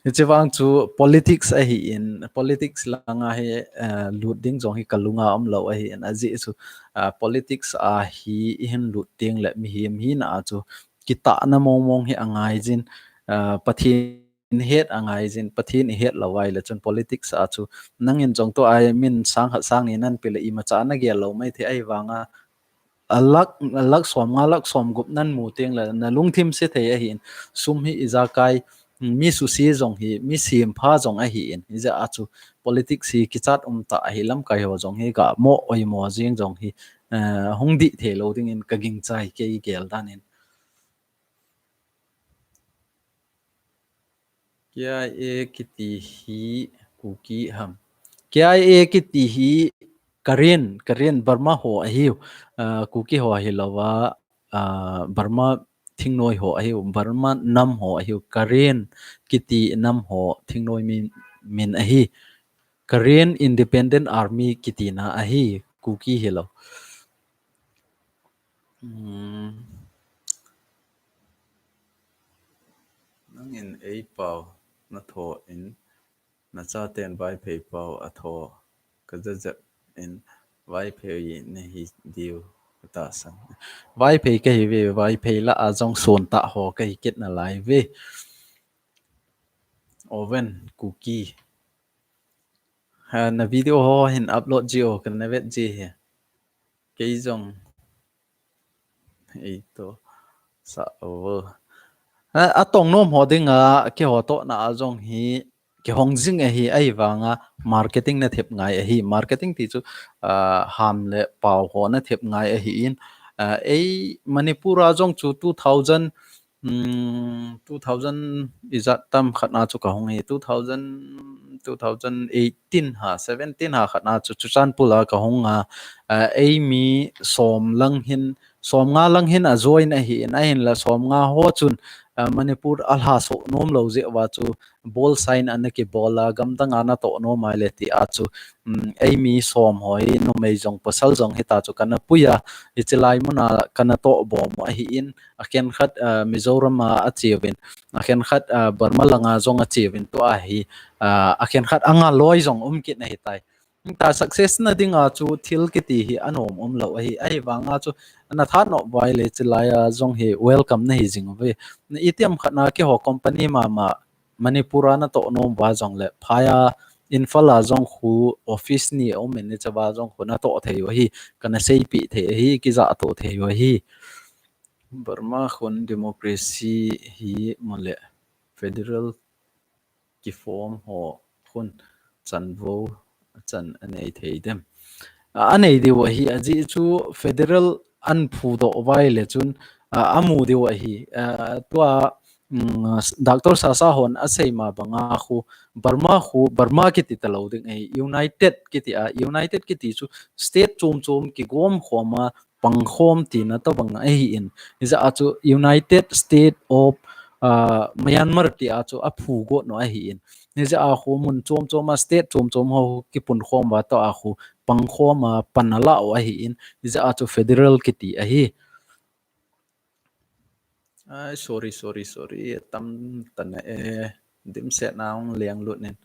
Hiche vang chu politics ahi in, politics langa hi, eh, lut ding jong hi kalunga umlou ahi in, ajeh chu, ah, politics a hi ihin lut ding le mihem hina a chu kitahna mong mong hi angai jin, ah, Pathen het angai jin, Pathen ihet lou vai le chun politics a chu nangin jong tu a min sang khat sang ni nan pe le imacha na gel lou mai thei ahi vanga, a lakh, a lakh som nga, lakh som gup nan mu teng le na lungthim se thei ahi in, sum hi ijakai, mi suse jong hi, mi sempha jong ahi in, hijeh a chu politics hi kichat um ta ahi, lamkai ho jong hi ga mo oimo jing jong hi, eh, hung dih thei lou ding in ka gingchai kei gel dan in. K I A kiti hi Kuki ham. K I A kiti hi Karen, Karen Burma ho ahiu. Ah, Kuki ho ahi lou va, ah, Burma thingnoi ho ahiu. Burma nam ho ahiu. Karen kiti nam ho thingnoi min, min ahi. Karen Independent Army kiti na ahi. Kuki hilou. Hmm. Nangin ei pau na tho in, na chaten Vaiphei pau a tho ka jajep in Vaiphei na hi diu ka tahsan. Vaiphei ka hi ve, Vaiphei la a jong son ta ho ka hi kit na lai ve. Oven Kuki. Ha, na video ho hin upload ji o, ka na vet ji hi. Kei jong. Ei to. Sa o. Ha, atong nom ho dinga, keiho tohna a jong hi, kihong jing ahi, ahivanga marketing na thep ngai ahi. Marketing ti chu, ah, ham le pau ho na thep ngai ahi in, Ah, ei Manipur a jong chu two thousand, um, two thousand ijat tam khat na chu kahung hi, two thousand, two thousand eighteen ha, seventeen ha khat na chu Churachandpur a kahung a, ah, ei mi som lang hin, som nga lang hin ajoin ahin, ahinla som nga ho chun, ah, Manipur alha soh nom lou jeh uva chu bol sign ana kibol a, gamdang a natoh nom ahile tia chu, um, ei mi som ho hi, numei jong pasal jong hita chu kana pui a, hiche lai mun a kana toh bom u ahin, akhen khat, ah, Mizoram a acheuvin, akhen khat, ah, Burma lang a jong acheuvin, tua hi, ah, akhen khat anga loi jong um kit ahitai. Hita success na ding a chu thil kiti hi anom um lou ahi, ahivang a chu ana tha nom uva ahile hiche lai a jong hi welcome nahi jing uve. Itiham khat na keiho company mama Manipur a natoh nom uva jongle, phai a Imphal a jong khu office ni aum in, hiche uva jong khu natoh thei u ahi, kana seipeh thei ahi, kijah toh thei u ahi. Burma khun democracy hi mole federal kiform ho khun chanvo chan anei thei dem? A, anei diu ahi, ajeh chu federal an phudoh uva ahile chun, a, amu diu ahi. A, tua, um, Doctor Sasa hon asei ma banga khu, Burma khu, Burma kiti talou ding ahi, United kiti a, United kiti chu state chom chom kigom khom a, pangkhom tina tobang ahin. Hijeh a chu United State of, ah, Myanmar tia chu aphu got u ahin. Hijeh a khu mun chom chom a state chom chom ho kipun khom uva tua khu pangkhom a pan ala u ahin. Hijeh a chu federal kiti ahi. Ai, sorry, sorry, sorry. Tam tana e, dimset na hung leng lut nin.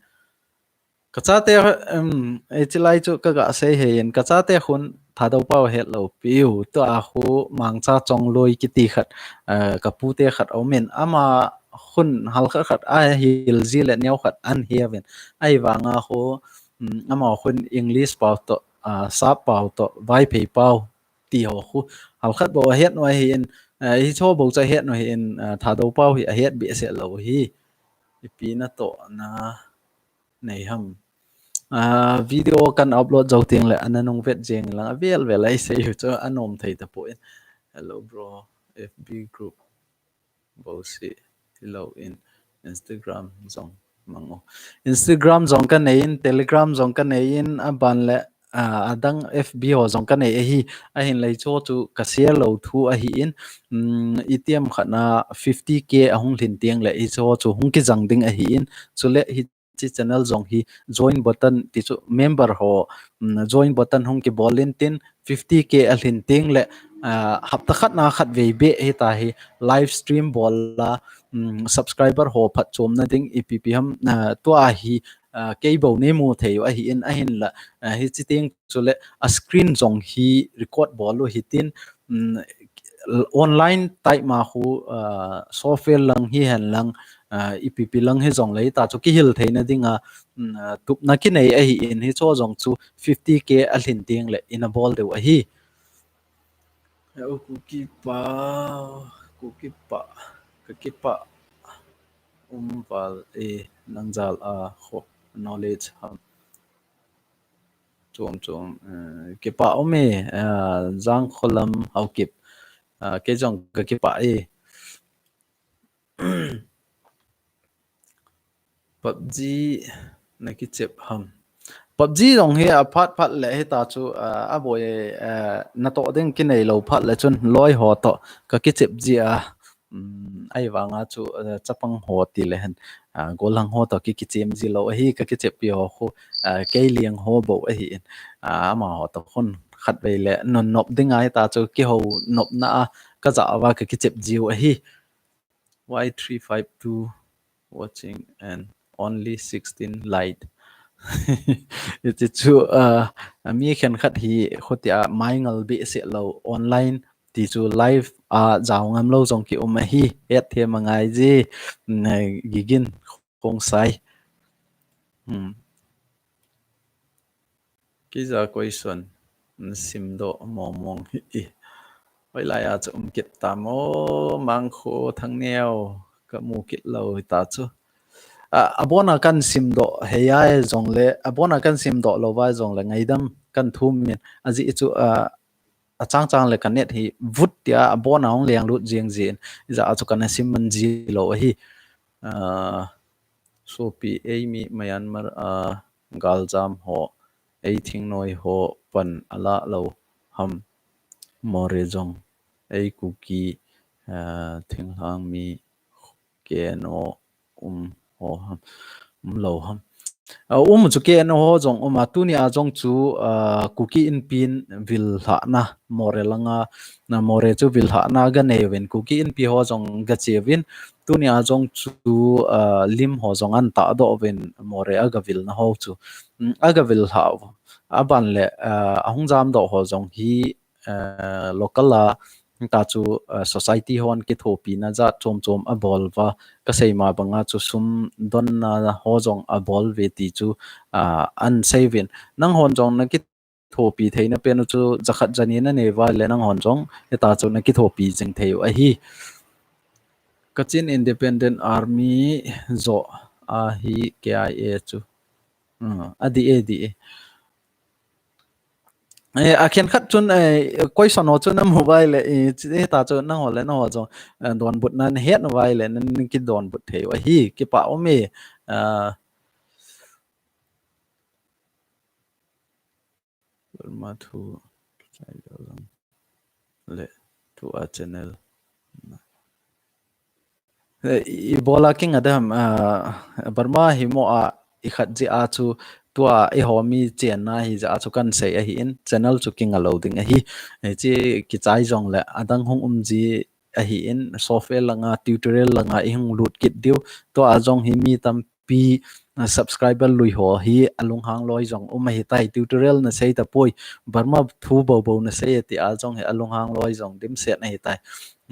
Kachate, um, hiche lai chu kaga sei hih in, kachate khun Thadou pau hetlou piu, tua khu Mangcha Chongloi kiti khat, uh, kapute khat aum in, ama khun hal khat khat ahil ji le neo khat ahin heuvin. Ahivang a khu, um, ama khun English pau toh, uh, Sap pau toh, Vaiphei pau ti ho khu hal khat bou ahet u ahin, uh, hiche ho bou chu ahet u ahin, uh, Thadou pau hi ahet behseh lou hi. Ipi natohna nei ham. Ah, video kan upload jou teng le ana nung vet jeng lang, avel vel a isei u chu anom thei tapon. Hello bro, F B group bou si hilou in, Instagram jong mang u. Instagram jong kanei in, Telegram jong kanei in, aban le, ah, adang F B ho jong kanei ahi, ahinla hiche ho chu ka share lou thu ahin, um, itiham khat na fifty K ahung lhin teng le hiche ho chu hung kijang ding ahin, chule hi hiche channel jong hi join button ti chu member ho, um, join button hung kibol in tin fifty K alhin teng le, ah, hapta khat na khat vei beh hita hi live stream bol a, um, subscriber ho phatchomna ding ipi pi ham, ah, tua hi, ah, kei bou neimu thei u ahin, ahinla, ah, hiche teng chule a screen jong hi record bol u hitin, um, online type ma khu, ah, software lang hihen lang, ah, ipi pi lang hijongle hita chu kihil theina dinga, um, ah, tupna kinei ahin hiche ho jong chu fifty K alhin teng le ina bol diu ahi. Hello, Kuki pa, Kuki pa, kakipah um val e, nang jal a kho knowledge ham. Chom chom, eh, kipah um e, eh, Jangkholam Haokip, eh, kei jong kakipah e. PUBG nakichep ham. PUBG jong hi aphat phat le hita chu, ah, aboi, eh, natoh ding kinei lou phat le chun loi ho toh kakichep ji a, um, ahivang a chu, eh, chapang ho ti le hen, ah, gollhang ho toh ki, kichem ji lou ahi, kakichep pi ho khu, ah, kei leng ho bou ahin, ah, amaho toh khun khatvei le non nop ding a hita chu kihou nopna a kajah uva kakichep jiu ahi. Y three five two watching and only sixteen like. Hiche chu, ah, mi khenkhat hi khutia mai ngal behseh lou online ti chu live a jao ngam lou jong kium ahi, hetthem angai je, mm, Gigin Khongsai. Hmm. Keija question nasimdoh mong mong hi. Hoilai a chu um kit tam o, Mangkho Thangneo, kamu kit lou hita chu. A, abona kahin simdoh hei a jongle, abona kahin simdoh lou va jongle, ngaidam kahin thum in. Ajeh chu, a, achang chang le ka net hi vut tia abon a hung leng lut jing jin, ijeh a chu kana sim man ji lou ahi. Ah, sopi, eimi Myanmar a galjam ho, ei thingnoi ho pan ala lou ham? Moreh jong ei Kuki, ah, thinglhang mi K N O um ho ham, um lou ham? Ah, um chu K N O ho jong um a, tuni a jong chu, ah, Kuki Inpi in vil lhahna, Moreh langa, na Moreh chu vil lhahna ga nei uvin, Kuki Inpi ho jong ga che uvin, tuni a jong chu, ah, lim ho jong an tahdoh uvin, Moreh a ga vilna ho chu. Mm, a ga vil lhah u. Aban le, ah, a hung jamdoh ho jong hi, eh, local a, ta chu, eh, society hon kithopina jat chom chom abol uva, ka sei ma banga chu sum donna ho jong abol uve ti chu, ah, an sei uvin. Nang hon jong na kithopi theina pen u chu jakhat jani na nei uva le nang hon jong hita chu na kithopi jing thei u ahi. Kachin Independent Army joh ahi K I A chu. Hmm, a di e, di e. Eh, a khen khat chun, eh, question ho chun na mu uva le, eh, chi-, eh, ta chu nang ho le, nang ho jong, eh, donbutna na het uva le, na, na kidonbut thei u ahi, kipa um e, ah, Burma thu, le, thu a channel. Eh, i bola king adam, ah, Burma hi mo a, i khat ji a chu, tua i ho mi chenna hi ja a chu kan sei ahi in, channel chu kinga lou ding ahi. Eh, chi kichai jong le, adang hung um ji ahi in, software langa, tutorial langa, i hung lut kit diu, tua a jong hi mi tampi, ah, subscriber lui ho hi, alunghang loi jong um ahi tai, tutorial na sei ta poi, Burma thu bobo na sei ti a jong hi, alunghang loi jong dimset ahi tai.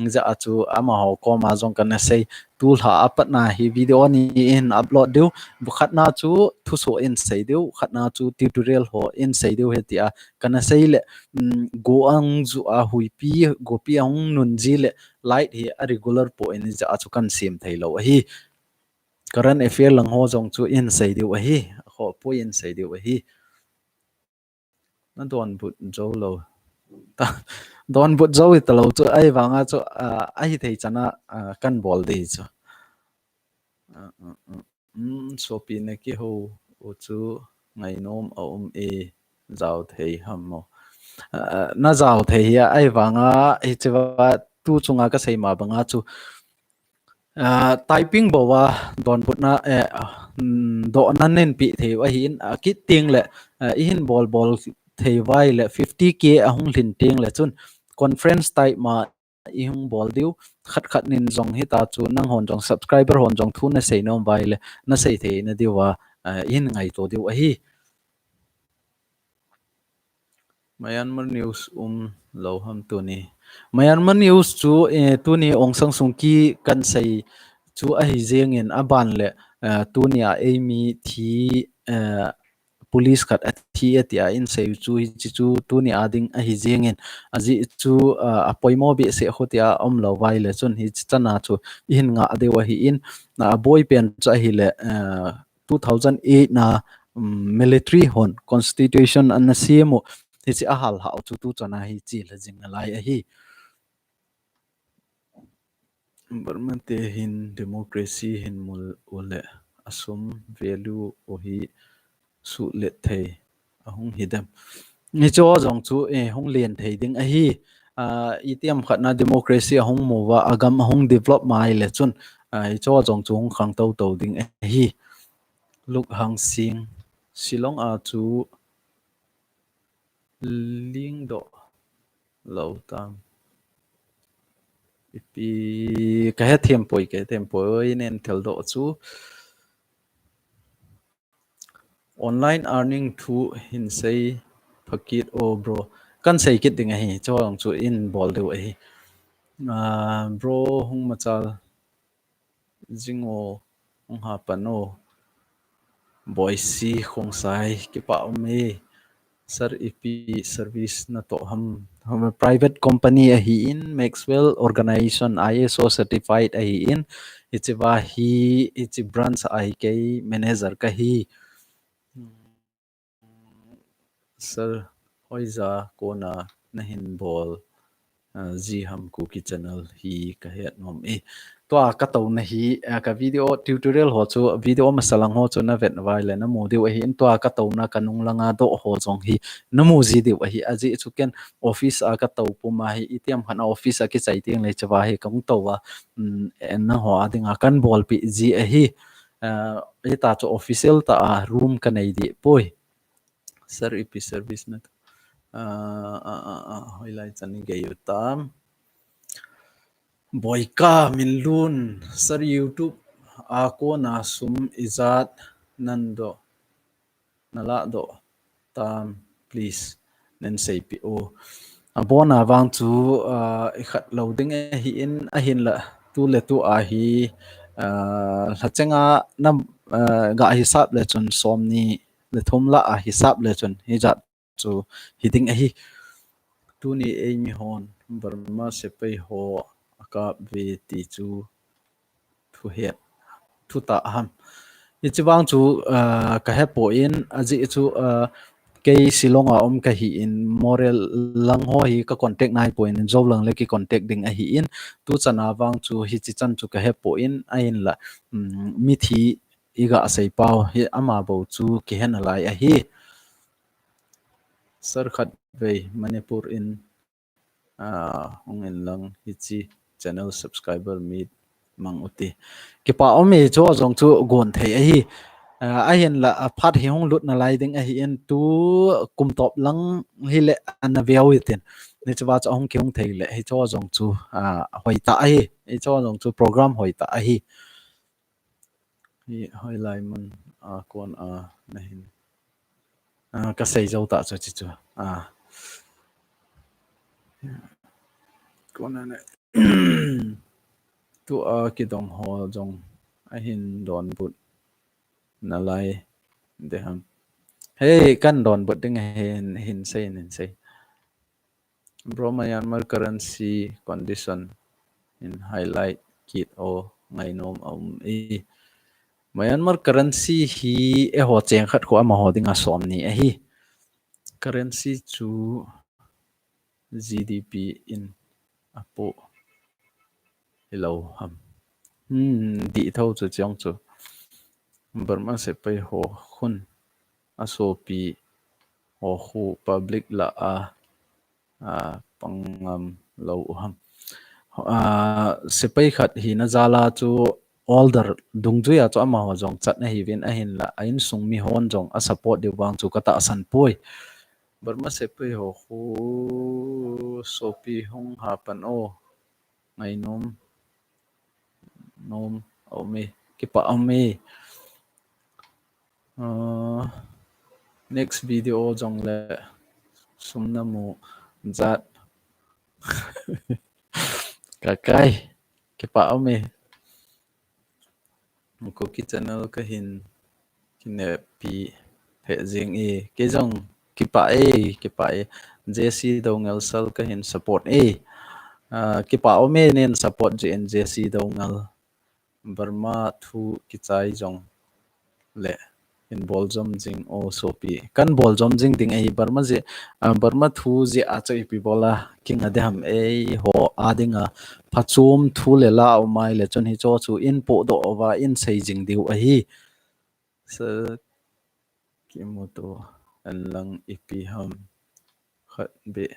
Ja a chu amaho koma jong kana sei. Tulha a patna hi video ni in upload diu. Khatna chu thuso in sei diu. Khatna chu tutorial ho in sei diu he tia kana sei le, mm, go ang ju a huipi, gopi a hung nun ji le light hi a regular po in ja a chu kan sim thei lou ahi. Current affair lang ho jong chu in sei diu ahi. Ho po in sei diu ahi. Na donbut jou lou. Ta, donbut jou hita lou chu, ahivanga chu, ah, ahi thei chana, ah, kan bol ding chu. Ah, ah, ah. Um, sopi na kihou u chu ngainom a um e, jao thei ham mo? Ah, na jao thei hi a, ahivanga hichea tu chunga ka sei ma banga chu, ah, typing bou a donbutna, eh, mm, dohna nen pi thei u ahi in, a kit ting le, ah, i hin bol bol thei uva le fifty K a hung lhin ting le chun conference type ma i hung bol diu, khat khat nin jong hita chu nang hon jong subscriber hon jong thu na sei nom uva le na sei thei na diu a, ah, i hin ngaito diu ahi. Myanmar news um lou ham tuni? Myanmar news chu, eh, tuni Aung San Suu Kyi kan sei chu ahi jeng in aban le, eh, tuni a eimi thi, eh, police khat a thi e tia in sei chu hichi chu tuni a ding ahi jeng in aji chu, eh, a poimo behseh khu tia um lou uva le chun hichi chana chu i hin ngah diu ahi in, a boi pen chu ahi le, eh, two thousand eight na, um, military hon constitution ana sem u, hichi a hal hau chu tu chana hichi la jing nalai ahi. Burma te hin democracy hin mu u le a sum value u hi suhlet thei a hung hi dem? Hichu jong chu, eh, hung len thei ding ahi. Ah, itiham khat na democracy a hung mu uva, a gam a hung develop mai le chun, ah, hichu jong chu hung khang tou tou ding ahi. Luk Hang Sing, Shillong a chu ling doh lou tam. Ipi ka he thiam poi, ka he thiam poi, nen thil doh chu. Online earning thu hin sei pha kit o bro. Kan sei kit ding ahi, chuang chu in bol diu ahi. Ah, bro hung machal jing o, hung ha pan o. Boise Khongsai, kipa um e. Sir, ipi service na toh ham? Ham private company ahi in, Maxwell Organization, I S O certified ahi in, hichi va hi, hichi branch a hi kei manager ka hi. Sir, hoija kona nahin bol uh, ji ham Kuki channel hi kahet nom e. Tua katouna hi uh, ka video tutorial ho chu, video masalang ho chu navet vai le namu diu ahi in, tua katouna kanung langa doh ho jong hi namu ji diu ahi. Ajeh chu ken office a katou puma hi, itiam khat a office a kichai teng le chava hi kahung tou a, um, en nangho a dinga kahin bolpeh ji ahi. Uh, hita chu official tah a room kanei deh poi. Sir, ipi service na tu? Ah, ah, ah, ah, hoilai chan i gei u tam. Boika Minlun, sir, YouTube a kona sum ijat nadoh, naladoh tam, please, nen seipeh u. Abona vang chu, ah, ikhat lou ding ahi in, ahinla tu le tu a hi, ah, lhachenga nam, ah, ga hisap le chun somni le thum lah a hisap le chun hijat chu hiding ahi. Tuni eimi hon Burma sepai ho akap ve ti chu thuhet, thutah ham? Hiche vang chu, ah, kahepoi in, ajeh chu, ah, kei Shillong a um kahi in, Moreh lang ho hi ka contact naipoi in, Zoulang le ki contact ding ahi in, tuchan a vang chu hiche chan chu kahepoi in, ahinla, um, mithi iga seipau hi ama bou chu kihe nalai ahi. Sir, khatvei Manipur in, ah, hung in lang hiche channel subscriber meet mang u te. Kipah um e, chu jong chu gon thei ahi. Ah, ahinla, ah, phat hi hung lut nalai ding ahi in, tu kum top lang hile ana veu hitin. Hiche va chu ahung kihung thei le, hiche jong chu, ah, hoitah ahi. Hiche jong chu program hoitah ahi. Hi hoilai mun a kon a nahin, ah, kasei jou tah chu hiche chu. Ah. Kon a na. Tua kidong ho jong ahin donbut nalai ding ham? Hei, kahin donbut ding ahi, hin sei, hin sei. Bro, Myanmar currency condition in highlight kit o, ngainom aum e. Myanmar currency hi eiho cheng khat khu amaho dinga somni ahi. Currency chu G D P in apoh hilou ham? Hmm, dih tho chu cheng chu. Burma sepai ho khun asopi ho khu public lah a, ah, pang ngam lou u ham? Ah, sepai khat hina jal a chu order dungjuia chu amaho jong chat ahiuvin, ahinla a insung mi hon jong a support diu vang chu katahsan poi. Burma sepai ho khu sopi hung hapan o. Ngainom nom aum e, kipah um e. Ah, next video jong le sum namu jat. Kakai, kipah um e. Kuki channel kahin kinepi lheh jing e, kei jong kipah e, kipah e. J C Doungel sir kahin support e. Ah, kipah um e, nen support jeh in J C Doungel. Burma thu kichai jong le hin bol jom jing o sopi. Kahin bol jom jing ding ahi. Burma jeh, ah, Burma thu jeh a chu ipi bol a kinga ding ham, eiho a dinga phachom thu le la aum a le chun hiche chu in pohdoh uva in sei jing diu ahi. Sir, kimuto en lang ipi ham khat beh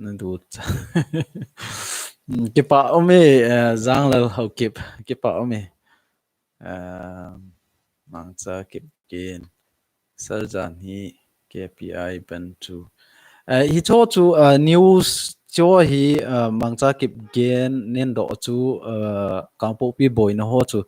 nadu cha. Kipah um e, eh, Janglal Haokip, kipah um e. Eh, Mangcha Kipgen, Sir, jan hi K P I ban chu. Eh, hiche chu, eh, news chu hi, eh, Mangcha Kipgen nen doh chu, eh, Kangpokpi boina ho chu.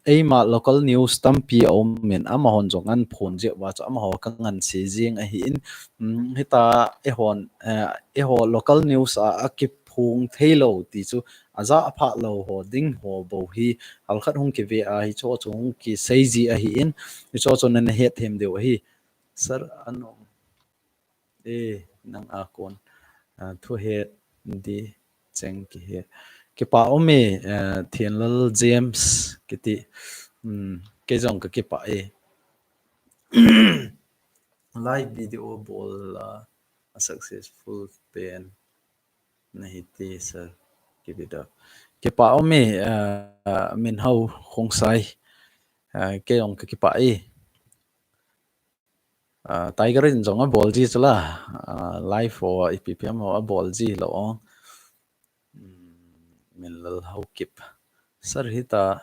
Eima local news tampi aum in, amahon jong ahin phon jeh uva chu amaho kanganse jing ahi in, um, hita eihon, eh, eiho local news a, akiphong thei lou ti chu, ajah aphah lou ho ding ho bou hi, halkhat hung kive a, hiche chu hung kisei ji ahi in, hiche chu nana het them diu ahi. Sir, anom e, nang a kon, ah, thuhet di cheng kihe. Kipah um e, eh, Thienlal James kiti, um, kei jong kakipah e. Live video bol la successful pen nahi te sir. Keep it up. Kipah um e, uh, Minhao Khongsai. Uh, kei jong kakipah e. Uh, Tiger in jong abol ji chu la. Uh, live ho, ipi pi ham ho abol ji lou ong. Hmm, Minlal Haokip. Sir hita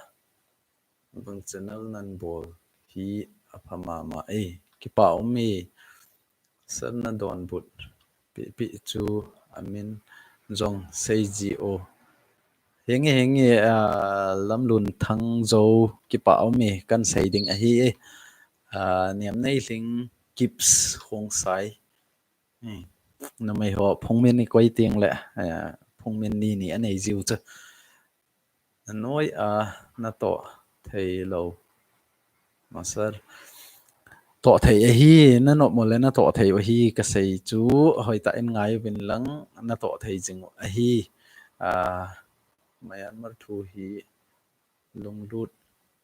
bang channel nan bol hi apha mama e. Kipah um e. Sir nadonbut pi pi chu amin jong sei ji o. Henge, henge, ah, Lamlun Thangjo, kipah um e, kan sei ding ahi e. Ah, Niamneilhing Gips Khongsai. Hmm. Numei ho phungmin ni koi teng le, ah, phungmin ni ni anei jiu chu. Nanoi a natoh thei lou. Masar. Toh thei ahi, nanop mo le natoh thei u ahi, kasei chu, hoitah in ngai uvin lang, natoh thei jing u ahi. Ah, Myanmar thu hi lunglut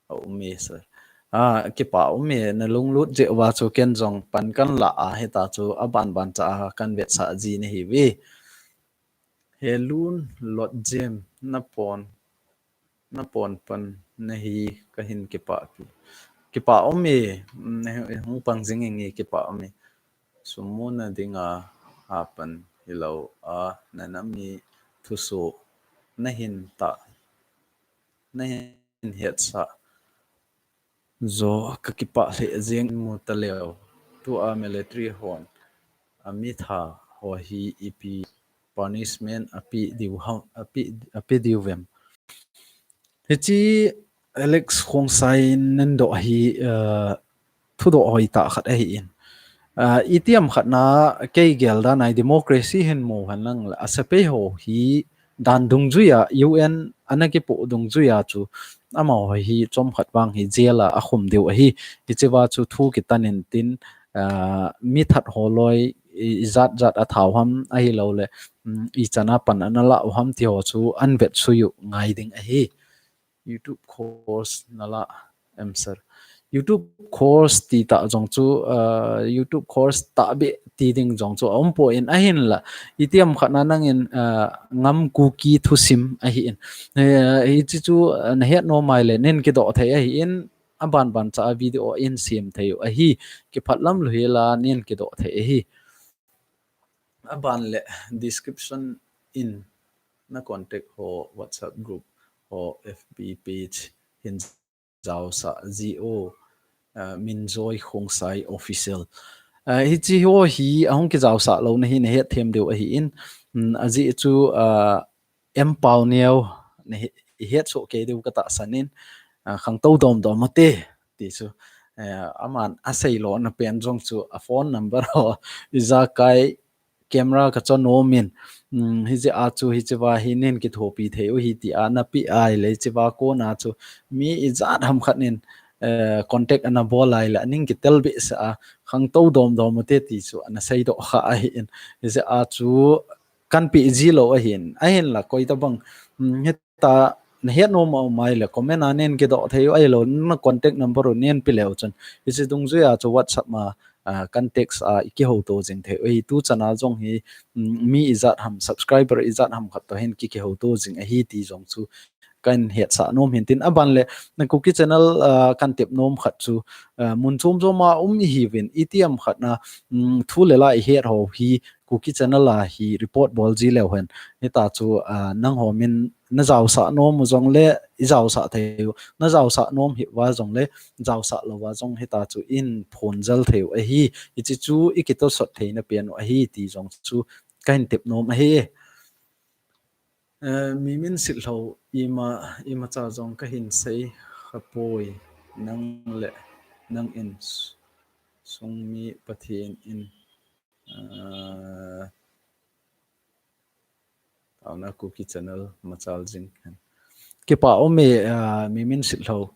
a um e sir. Ah, kipah um e, nalunglut jeh uva chu ken jong pan kan la a, hita chu aban ban cha a kan vetsah ji nahi uve. Helun Lotjem, napon, napon pan nahi kahin kipah pi. Kipah um e, hung pang jing inge, kipah um e. Sum muna dinga hapan hilou a, nanami thusoh nahin ta, nahin hetsah jo kakipah lheh jeng, mu taleu. Tua military hon amitha ho hi ipi punishment ape diu ham, ape, ape diu vem. Hiche Alex Khongsai in nadoh hi, uh, thudoh hoitah khat ahi in. Uh, itiham khat na kei gel dan a democracy hin mu hen lang le, asapei ho hi dan dungjuia U N ana kipoh dungjuia chu amaho hi chomkhat vang hi jail a akhum diu ahi. Hichea chu thu kitan in tin, uh, mithat ho loi i, ijat jat athau ham ahilou le, um, ichan a pan ana la u ham ti ho chu an vetsui u ngai ding ahi. YouTube course nala em sir. YouTube course ti tah jong chu, uh, YouTube course tahbeh ti ding jong chu aum poi, ahinla itiham khat na nangin, uh, Ngam Kuki thusim ahi in. Uh, hiche chu, uh, nahet nom a ahile nin kidoh thei ahi in, aban ban cha a video in sem thei u ahi. Kiphat lam lou hela nin kidoh thei ahi. Aban le description in na contact ho, WhatsApp group ho, F B page hin jaosah ji o, uh, Minjoy Khongsai Official. Uh, hiche ho hi ahung kijaosah louna hi nahet them diu ahi in, um, ajeh chu, uh, M Pauneo, nahet, ihet soh kei diu katahsan in, uh, khangtou dom dom ute ti chu, uh, aman asei lona pen jong chu a phone number ho ijakai camera kachon nom in, um, hijeh a chu hichea hi nin kithopi thei u ahi tia napeh a ahile hichea kona chu mi ijat ham khat nin, uh, contact ana bol a ahile aning kitel behseh a, khangtou dom dom ute ti chu ana seidoh kha ahi in. Hijeh a chu kanpeh ji lou ahi in. Ahinla koitabang, um, hita nahet nom a um a ahile comment a nin kidoh thei u ahilou, na contact number u nin pe leu chun hiche dungjuia chu WhatsApp a, uh, kan text a ikihouto jing thei u ahi. Tuchan a jong hi, um, mi ijat ham, subscriber ijat ham khat toh hin kikihouto jing ahi ti jong chu kan hetsah nom hin tin. Aban le na Kuki channel, uh, kan tep nom khat chu, uh, mun chom chom a um ihiuvin, itiham khat na, um, thu le la ihet ho hi Kuki channel a hi report bol ji leu hen. Hita chu, uh, nangho min najaosah nom u jongle ijaosah thei u, najaosah nom hih uva jongle jaosah lou uva jong hita chu in phone jel thei u ahi. Hiche chu ikitosot theina pen u ahi ti jong chu kahin tep nom ahi. Eh, Mimin Sitlhou, ima, imacha jong kahin sei khapoi, nang le nangin s-, sungmi Pathen in, eh, taona Kuki channel machal jing hen. Kipah um e, eh, Mimin Sitlhou.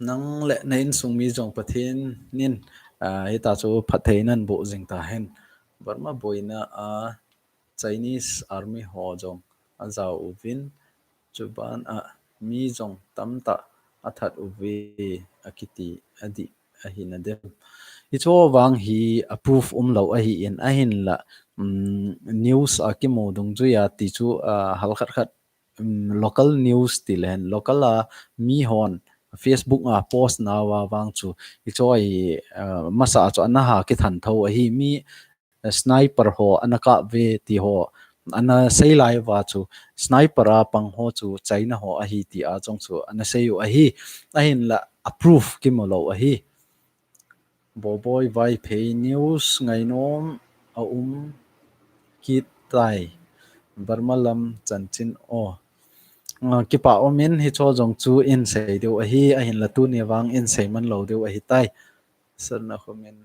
Nang le na insung mi jong Pathen in, ah, hita chu phatthei nan boh jing tahen. Burma boina a Chinese Army ho jong ajao uvin, chuban a mi jong tamtah athat uve akiti adih ahi nadem. Hicho vang hi approve umlou ahin, ahinla, um, news a kimu dungjuiya ti chu, uh, halkhat khat, um, local news ti lehen, local a mihon Facebook a post nauva vang chu, hicho hi, uh, masa chu ana ha kithan tho ahi, mi, uh, sniper ho ana kap ve ti ho ana seilai uva chu, sniper a pang ho chu China ho ahi tia jong chu ana seiyu ahi, ahinla approve kimulou ahi. Boboi Vaiphei news ngainom aum kit tai. Burma lam chanchin o. Uh, kipa umin hicho jong chu in sei diu ahi, ahinla tuni vang in sei man lou diu ahitai. Sir na comment.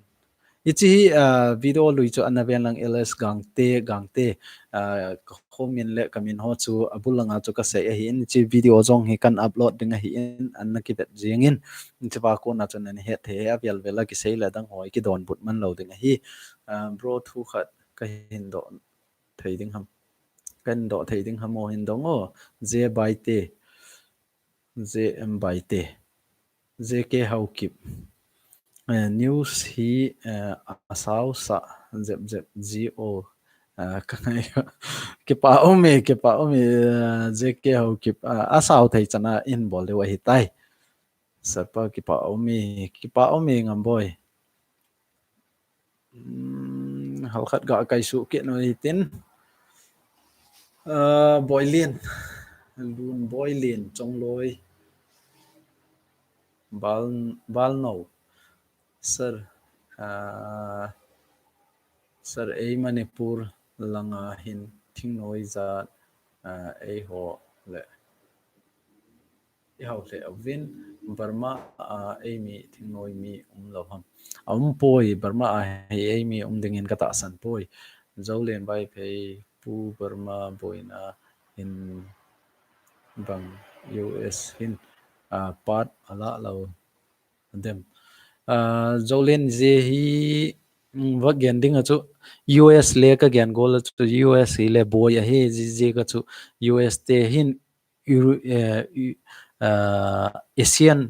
Hiche hi, uh, video lui chu ana ven lang L S Gangte, Gangte, uh, ka comment le ka min ho chu abul langa chu kasei ahin, hiche video jong hi kan upload ding ahin, ana kivet jingin, hiche va kona chu nani het thei, avel vel a kisei le dang ho hi kidonbut man lou ding ahi. Uh, bro thu khat kahin doh thei ding ham. Kahin doh thei ding ham o hin dong o. J Baite. J M Baite. J K Haokip. Uh, news hi, uh, asao sa jep jep ji o. Uh, kangai kipa ume, kipa ume, uh, J K Haokip. Uh, asao thei chana in bol diu ahitai. Sapa kipa ume, kipa ume Ngamboi. Hmm, halkhat ga kaisuh kit nu hitin. Uh, Boilin. Lun Boilin, Chongloi. Bal, Balno. Sir, uh, Sir, ei Manipur langa hin thingnoi jat, uh, eiho le. Ihao le uvin, Burma a eimi thingnoi mi umlou ham. Aumpoi, Burma a hi eimi um dingin katahsan poi. Zolen Vaiphei, Pu Burma boina hin bang U S hin, uh, part ala lou dem. Uh, Zolen je hi, um, va gen ding a chu U S le ka gen gol a chu U S hi le boi ahi, je je ka chu U S te hin Euro-, eh, uh, Asian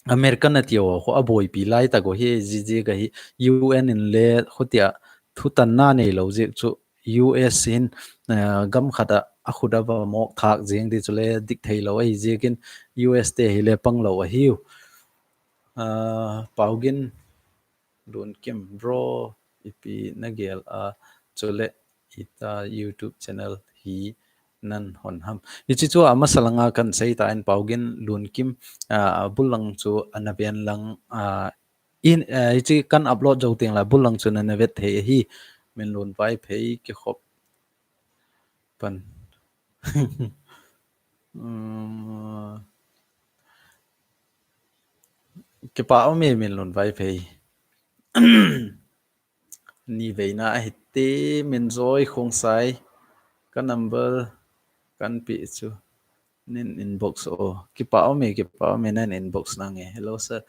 American ati ho, ho aboipi lai ta go hi, je je ka hi U N in le hotia thutanna neilou je chu U S hin, uh, gam khat a akhut a va mok thak jeng di chule dik thei lou ahi jeh in U S te hi le pang lou ahiu. Uh, Paugin Lunkim bro ipi nagel a chule ita YouTube channel hi nan hon ham. Hiche chu amasa langa kan sei ta in Paugin Lunkim, uh, abul lang chu ana ven lang, uh, in, uh, hiche kan upload jou teng la bul lang chu nana vet thei ahi. Minlun Vaiphei kikhop pan. Um, kipa ume Minlun Vaiphei. Ni veina ahi te Minjoy Khongsai ka number kan pe chu. Nin inbox o. Kipa ume, kipa ume nan inbox nange. Hello sir.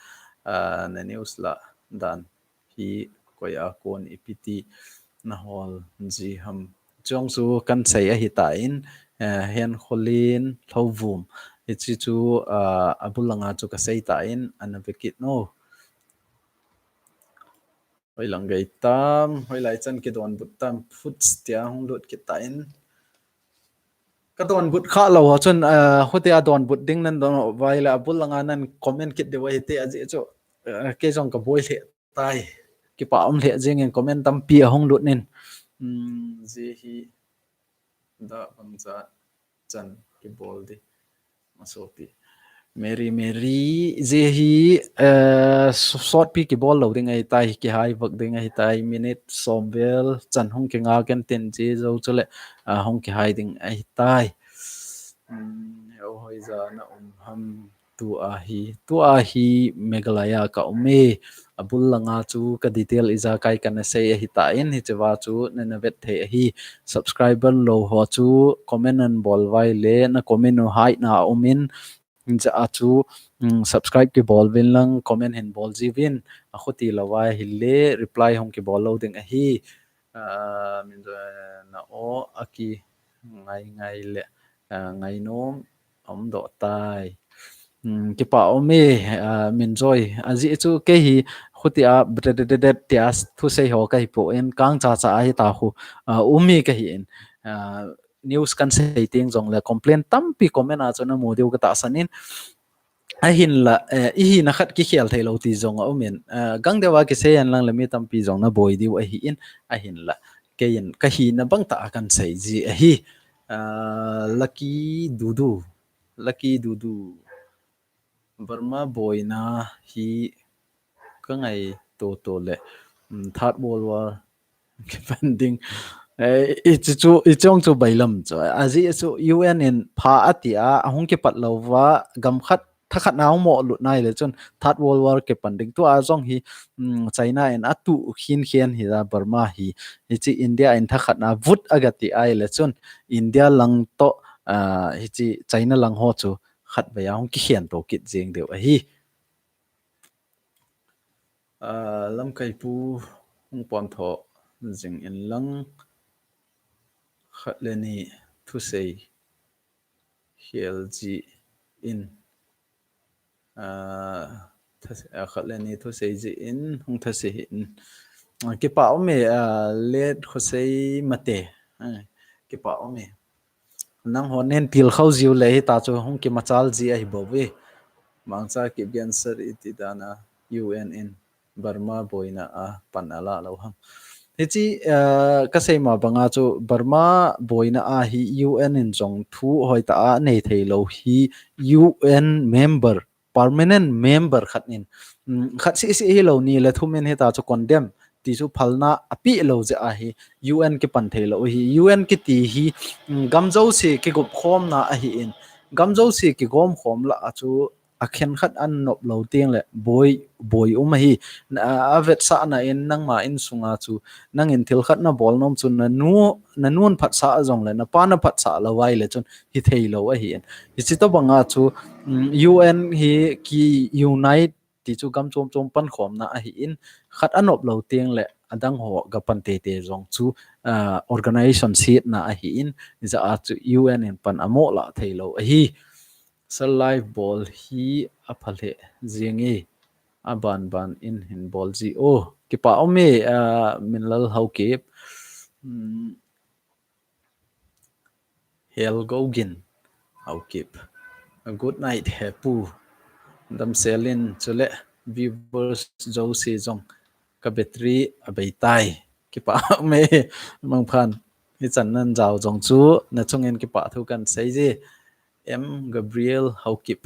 Uh, na news la dan hi koi a kon ipi ti na hol ji ham. Chong chu kan sei ahi ta in, uh, Henkholen Lhouvum. Hiche chu, uh, abul langa chu ka sei ta in ana ve kit no. Hoilang gei tam, hoilai chan kidonbut tam, foods tia hung lut kit ta in. Ka donbut kha lou ho chun, uh, hotia donbut ding nan don vai le abul langa nan comment kit diu ahi te ajeh chu, uh, kei jong ka boi lheh tai. Kipa um lheh jeng in comment tampi ahung lut nin. Um, je hi da bang jat chan kibol di. Asopi. Mary, Mary, je hi, eh, so-, sotpi kibol lou ding ahi tai, kihai vak ding ahi tai, minute som vel chan hung kinga ken tin je jou chule, ah, hung kihai ding ahi tai. Hmm, heo hoija na um ham tua hi, tua hi Meghalaya ka um e, abul langa chu ka detail ijakai kana sei ahi ta in, hiche va chu nana vet thei ahi, subscriber lou ho chu comment nan bol vai le, na comment u haina um in, Hijeh a chu, um, subscribe kibol vin lang, comment hin bol ji vin, akhuti lou vai hile, reply hung kibol lou ding ahi. Ah, min, eh, na o, aki ngai ngai le, ah, ngainom, um doh tai. Um, kipa um e, ah, Minjoy. Ajeh chu kei hi, putia, tia thusei ho kahi pon, kang cha cha ahi ta khu, uh, umi kahi in, uh, news kan sei teng jong le complain tampi comment a chu namu diu katahsan in, ahinla, eh, ihina khat kikhel thei lou ti jong aumin, uh, gang deuva kisei hen lang le mi tampi jong naboi diu ahi in, ahinla, keiin kahina bang tah a kan sei ji ahi, uh, Lucky Dudu, Lucky Dudu. Burma boina hi kangai toto le, um, Third World War kipan ding. Eh, ichi chu, ichong chu bailam chu. Ajeh chu U N in pha atia, ahung kipat louva, gam khat, thakhat na ahung mo lut nai le chun Third World War kipan ding. Tua jong hi, um, China in atu khin khen hi la Burma hi. Hichi India in thakhat na vut agati ai le chun India lang to, uh, hichi China lang ho chu khatvei a hung kikhen to kit jeng diu ahi. Uh, lamkai pu hung pon tho jing in lang khat le ni thusei khel ji in, uh, khat le ni thusei ji in hung thusei in, uh, kipa ume, uh, let khosei mate, uh, kipa ume. Nangho nen pil khau jiu le hita chu hung kimachal ji ahi bou ve. Mangcha Kipgen sir iti dana U N in Burma boina a pan ala lou ham. Hichi, uh, kasei ma banga chu Burma boina a hi U N in jong thu hoitah a nei thei lou hi U N member permanent member khat in, um, khat seh seh hilou ni le thum in hita chu condemn ti chu phalna api lou jeh ahi U N kipan thei lou hi U N kiti hi, um, gam jouse kigop khomna ahi in gam jouse kigom khom la a chu akhen khat an nop lou teng le boi, boi um ahi. A, avetsahna in nangma insunga chu nangin thil khat nabol nom chu nanu, nanun phatsah jong le napa na phatsah lou ai le chun hi thei lou ahi in. Hichi to banga chu, um, U N hi ki unite ti chu gam chom chom pan khomna ahi in khat anop lou teng le adang ho ga pan tete jong chu, uh, organization sietna ahi in ja a chu U N in pan amo la thei lou ahi. Sir live bol hi apha le jing e, aban ban in hin bol ji o. Kipa ume, uh, Minlal Haokip. Um, Hel Gogin Haokip. Good night, he pu. Damsel in chule viewers jouse jong ka battery abei tai. Kipa ume Mangphan. Hichan nan jao jong chu nachungin kipa thu kan sei ji. M Gabriel Haokip.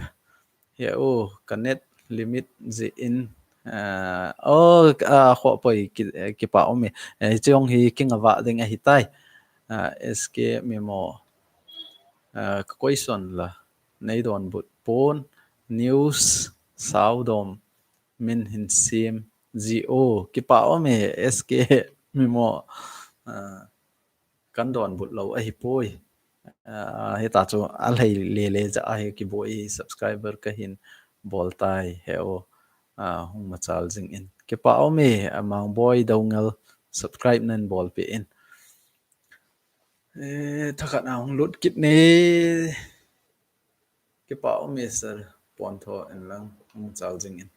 He o, ka net limit jeh in, uh, o, uh, kho poi ki, kipa ume. Eh, chong hi kinga va ding ahi tai. Uh, S K Mimo, uh, ka question la nei donbut pon news sao dom min hin sim ji o. Kipa ume S K Mimo, uh, kan donbut lou ahi poi. Uh, hita chu alhei lele ja ahi kiboi subscriber kahin bol tai he o. Uh, hung machal jing in. Kipa ume, uh, Mangboi Doungel subscribe nan bol pe in. Eh, thakhat na hung lut kit ne. Kipa ume sir, pon tho in lang, hung chal jing in.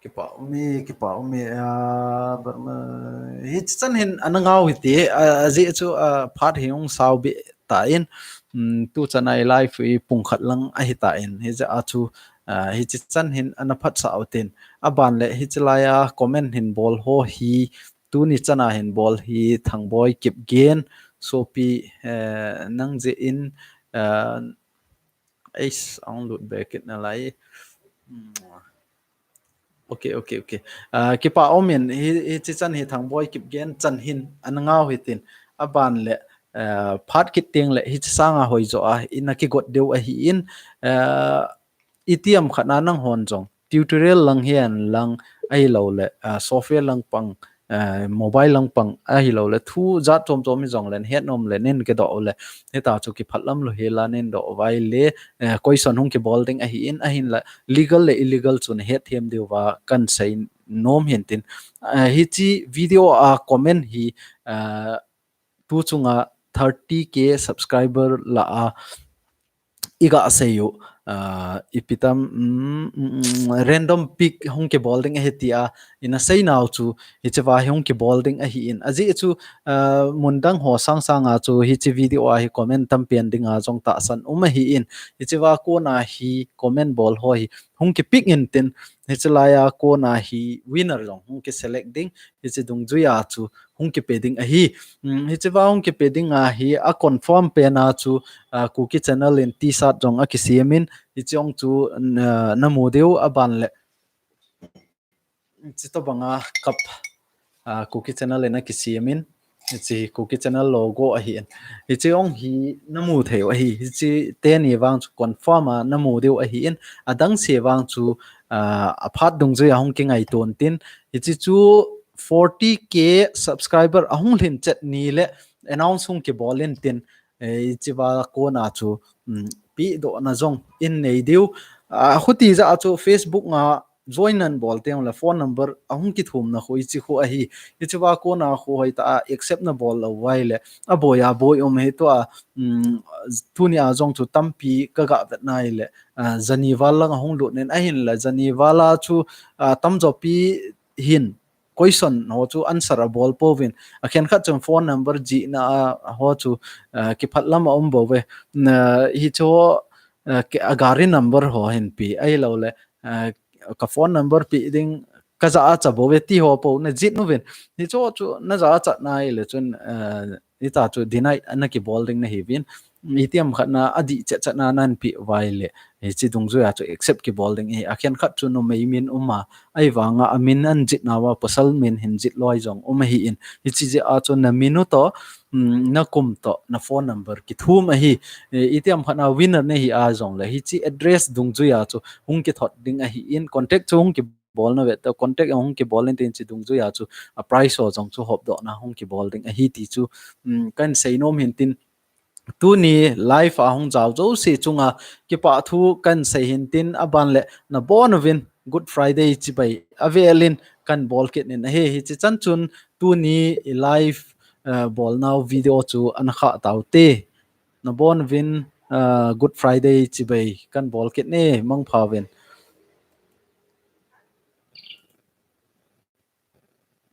Kipa ume, kipa ume, a, Burma. Hichan hin ana ngau hite, a, ajeh chu, a, phat hi hung sao be ta in, um, tu chan a i live hi pung khat lang ahi ta in, hijeh a chu, a, hichan hin ana phatsah u tin. Aban le hichi lai a comment hin bol ho hi, tuni chan a hin bol hi Thangboi Kipgen, sopi, eh, nang jeh in, eh, Eis, ahung lut be kit nalai. Hmm. Ok, ok, ok. Ah, kipa umin, hi, hichi chan hi Thangboi Kipgen chan hin ana ngau hitin. Aban le, ah, phat kit teng le, hichi sanga hoi jo a, ina kigot diu ahi in, ah, itiham khat na nanghon jong tutorial lang hihen lang ahilou le, ah, software lang pang, ah, mobile lang pang ahilou le, thu jat chom chom hi jong le, het nom le, nin kidoh le, hita chu kiphat lam lou hi la nin doh vai le, eh, question hung kibol ding ahi in, ahin la legal le illegal chu nahet them diu va kan sei nom hin tin. Ah, hichi video a comment hi, ah, tu chunga thirty K subscriber la a, i ga sei u, uh, ipi tam, um, um, random pick hung kibol ding ahi tia ina seinau chu hichea hi hung kibol ding ahi in. Ajeh chu uh, mundang ho sangsanga chu hiche video a hi comment tampi an dinga jong tahsan um ahi in. Hichea kona hi comment bol ho hi hung kipick intin, hiche laia kona hi winner jong hung kiselect ding, hiche dungjuia chu hung kipe ding ahi. Um, hichea hung kipe dinga hi a confirm pena chu uh, Kuki Channel in T-shirt jong akisiamin, hiche jong chu uh, namu diu aban le. Hiche tobanga cup uh, Kuki Channel in akisiamin, hiche Kuki Channel logo ahi in. Hiche jong hi namu thei u ahi, hiche teni vang chu confirm a namu diu ahi in, adang se vang chu uh, aphat dungjuia hung kingaito intin, hiche chu forty K subscriber ahung lhin chet ni le announce hung kibol intin, eh, hichea kona chu um, pedohna jong in nei diu. Uh, huti jeh a chu Facebook nga join nan bol teng le phone number ahung kithumna khu hiche khu ahi. Hichea kona khu hoitah a accept nabol lou uva ahile aboi aboi um hi tua, um, tunia jong chu tampi kaga vetna ahile uh, jani val lang ahung lut nen ahinla jani val a chu uh, tamjopi hin question ho chu answer abol pouvin, akhenkhat chun phone number jihna a ho chu uh, kiphat lam a um bouve. Na, hichu uh, agari number ho hin pe ahilou le uh, ka phone number pe ding kajah a cha bouve ti ho po najih uvin. Hichu chu najah a chatna ahile chun uh, hitia chu deny nakibol ding nahiuvin. Itiham khatna adih chetchetna nanpe uva ahile hiche dungjuia chu accept kibol ding ahi. Akhenkhat chu numei min uma, ahivanga amin anjih nauva pasal min hin jih loi jong um ahi in. Hiche jeh a chu namin u toh, um, nakum toh, na phone number kithum ahi. Eh, itiham khatna winner nahi a jongle hiche address dungjuia chu hung kithot ding ahi in, contact chu hung ki bol nave, toh contact hung kibol intin hiche dungjuia chu a prize ho jong chu hopdohna hung kibol ding ahi ti chu um, kahin seinom hintin, tuni live a hung jao jouse chunga kipah thu kahin sei hintin, aban le nabonuvin Good Friday chibai avelin kahin bol kit in ahi. Hiche chan chun tuni live uh, bolnau video chu ana khah taute. Nabonuvin uh, Good Friday chibai kahin bol kit e, mangpha uvin.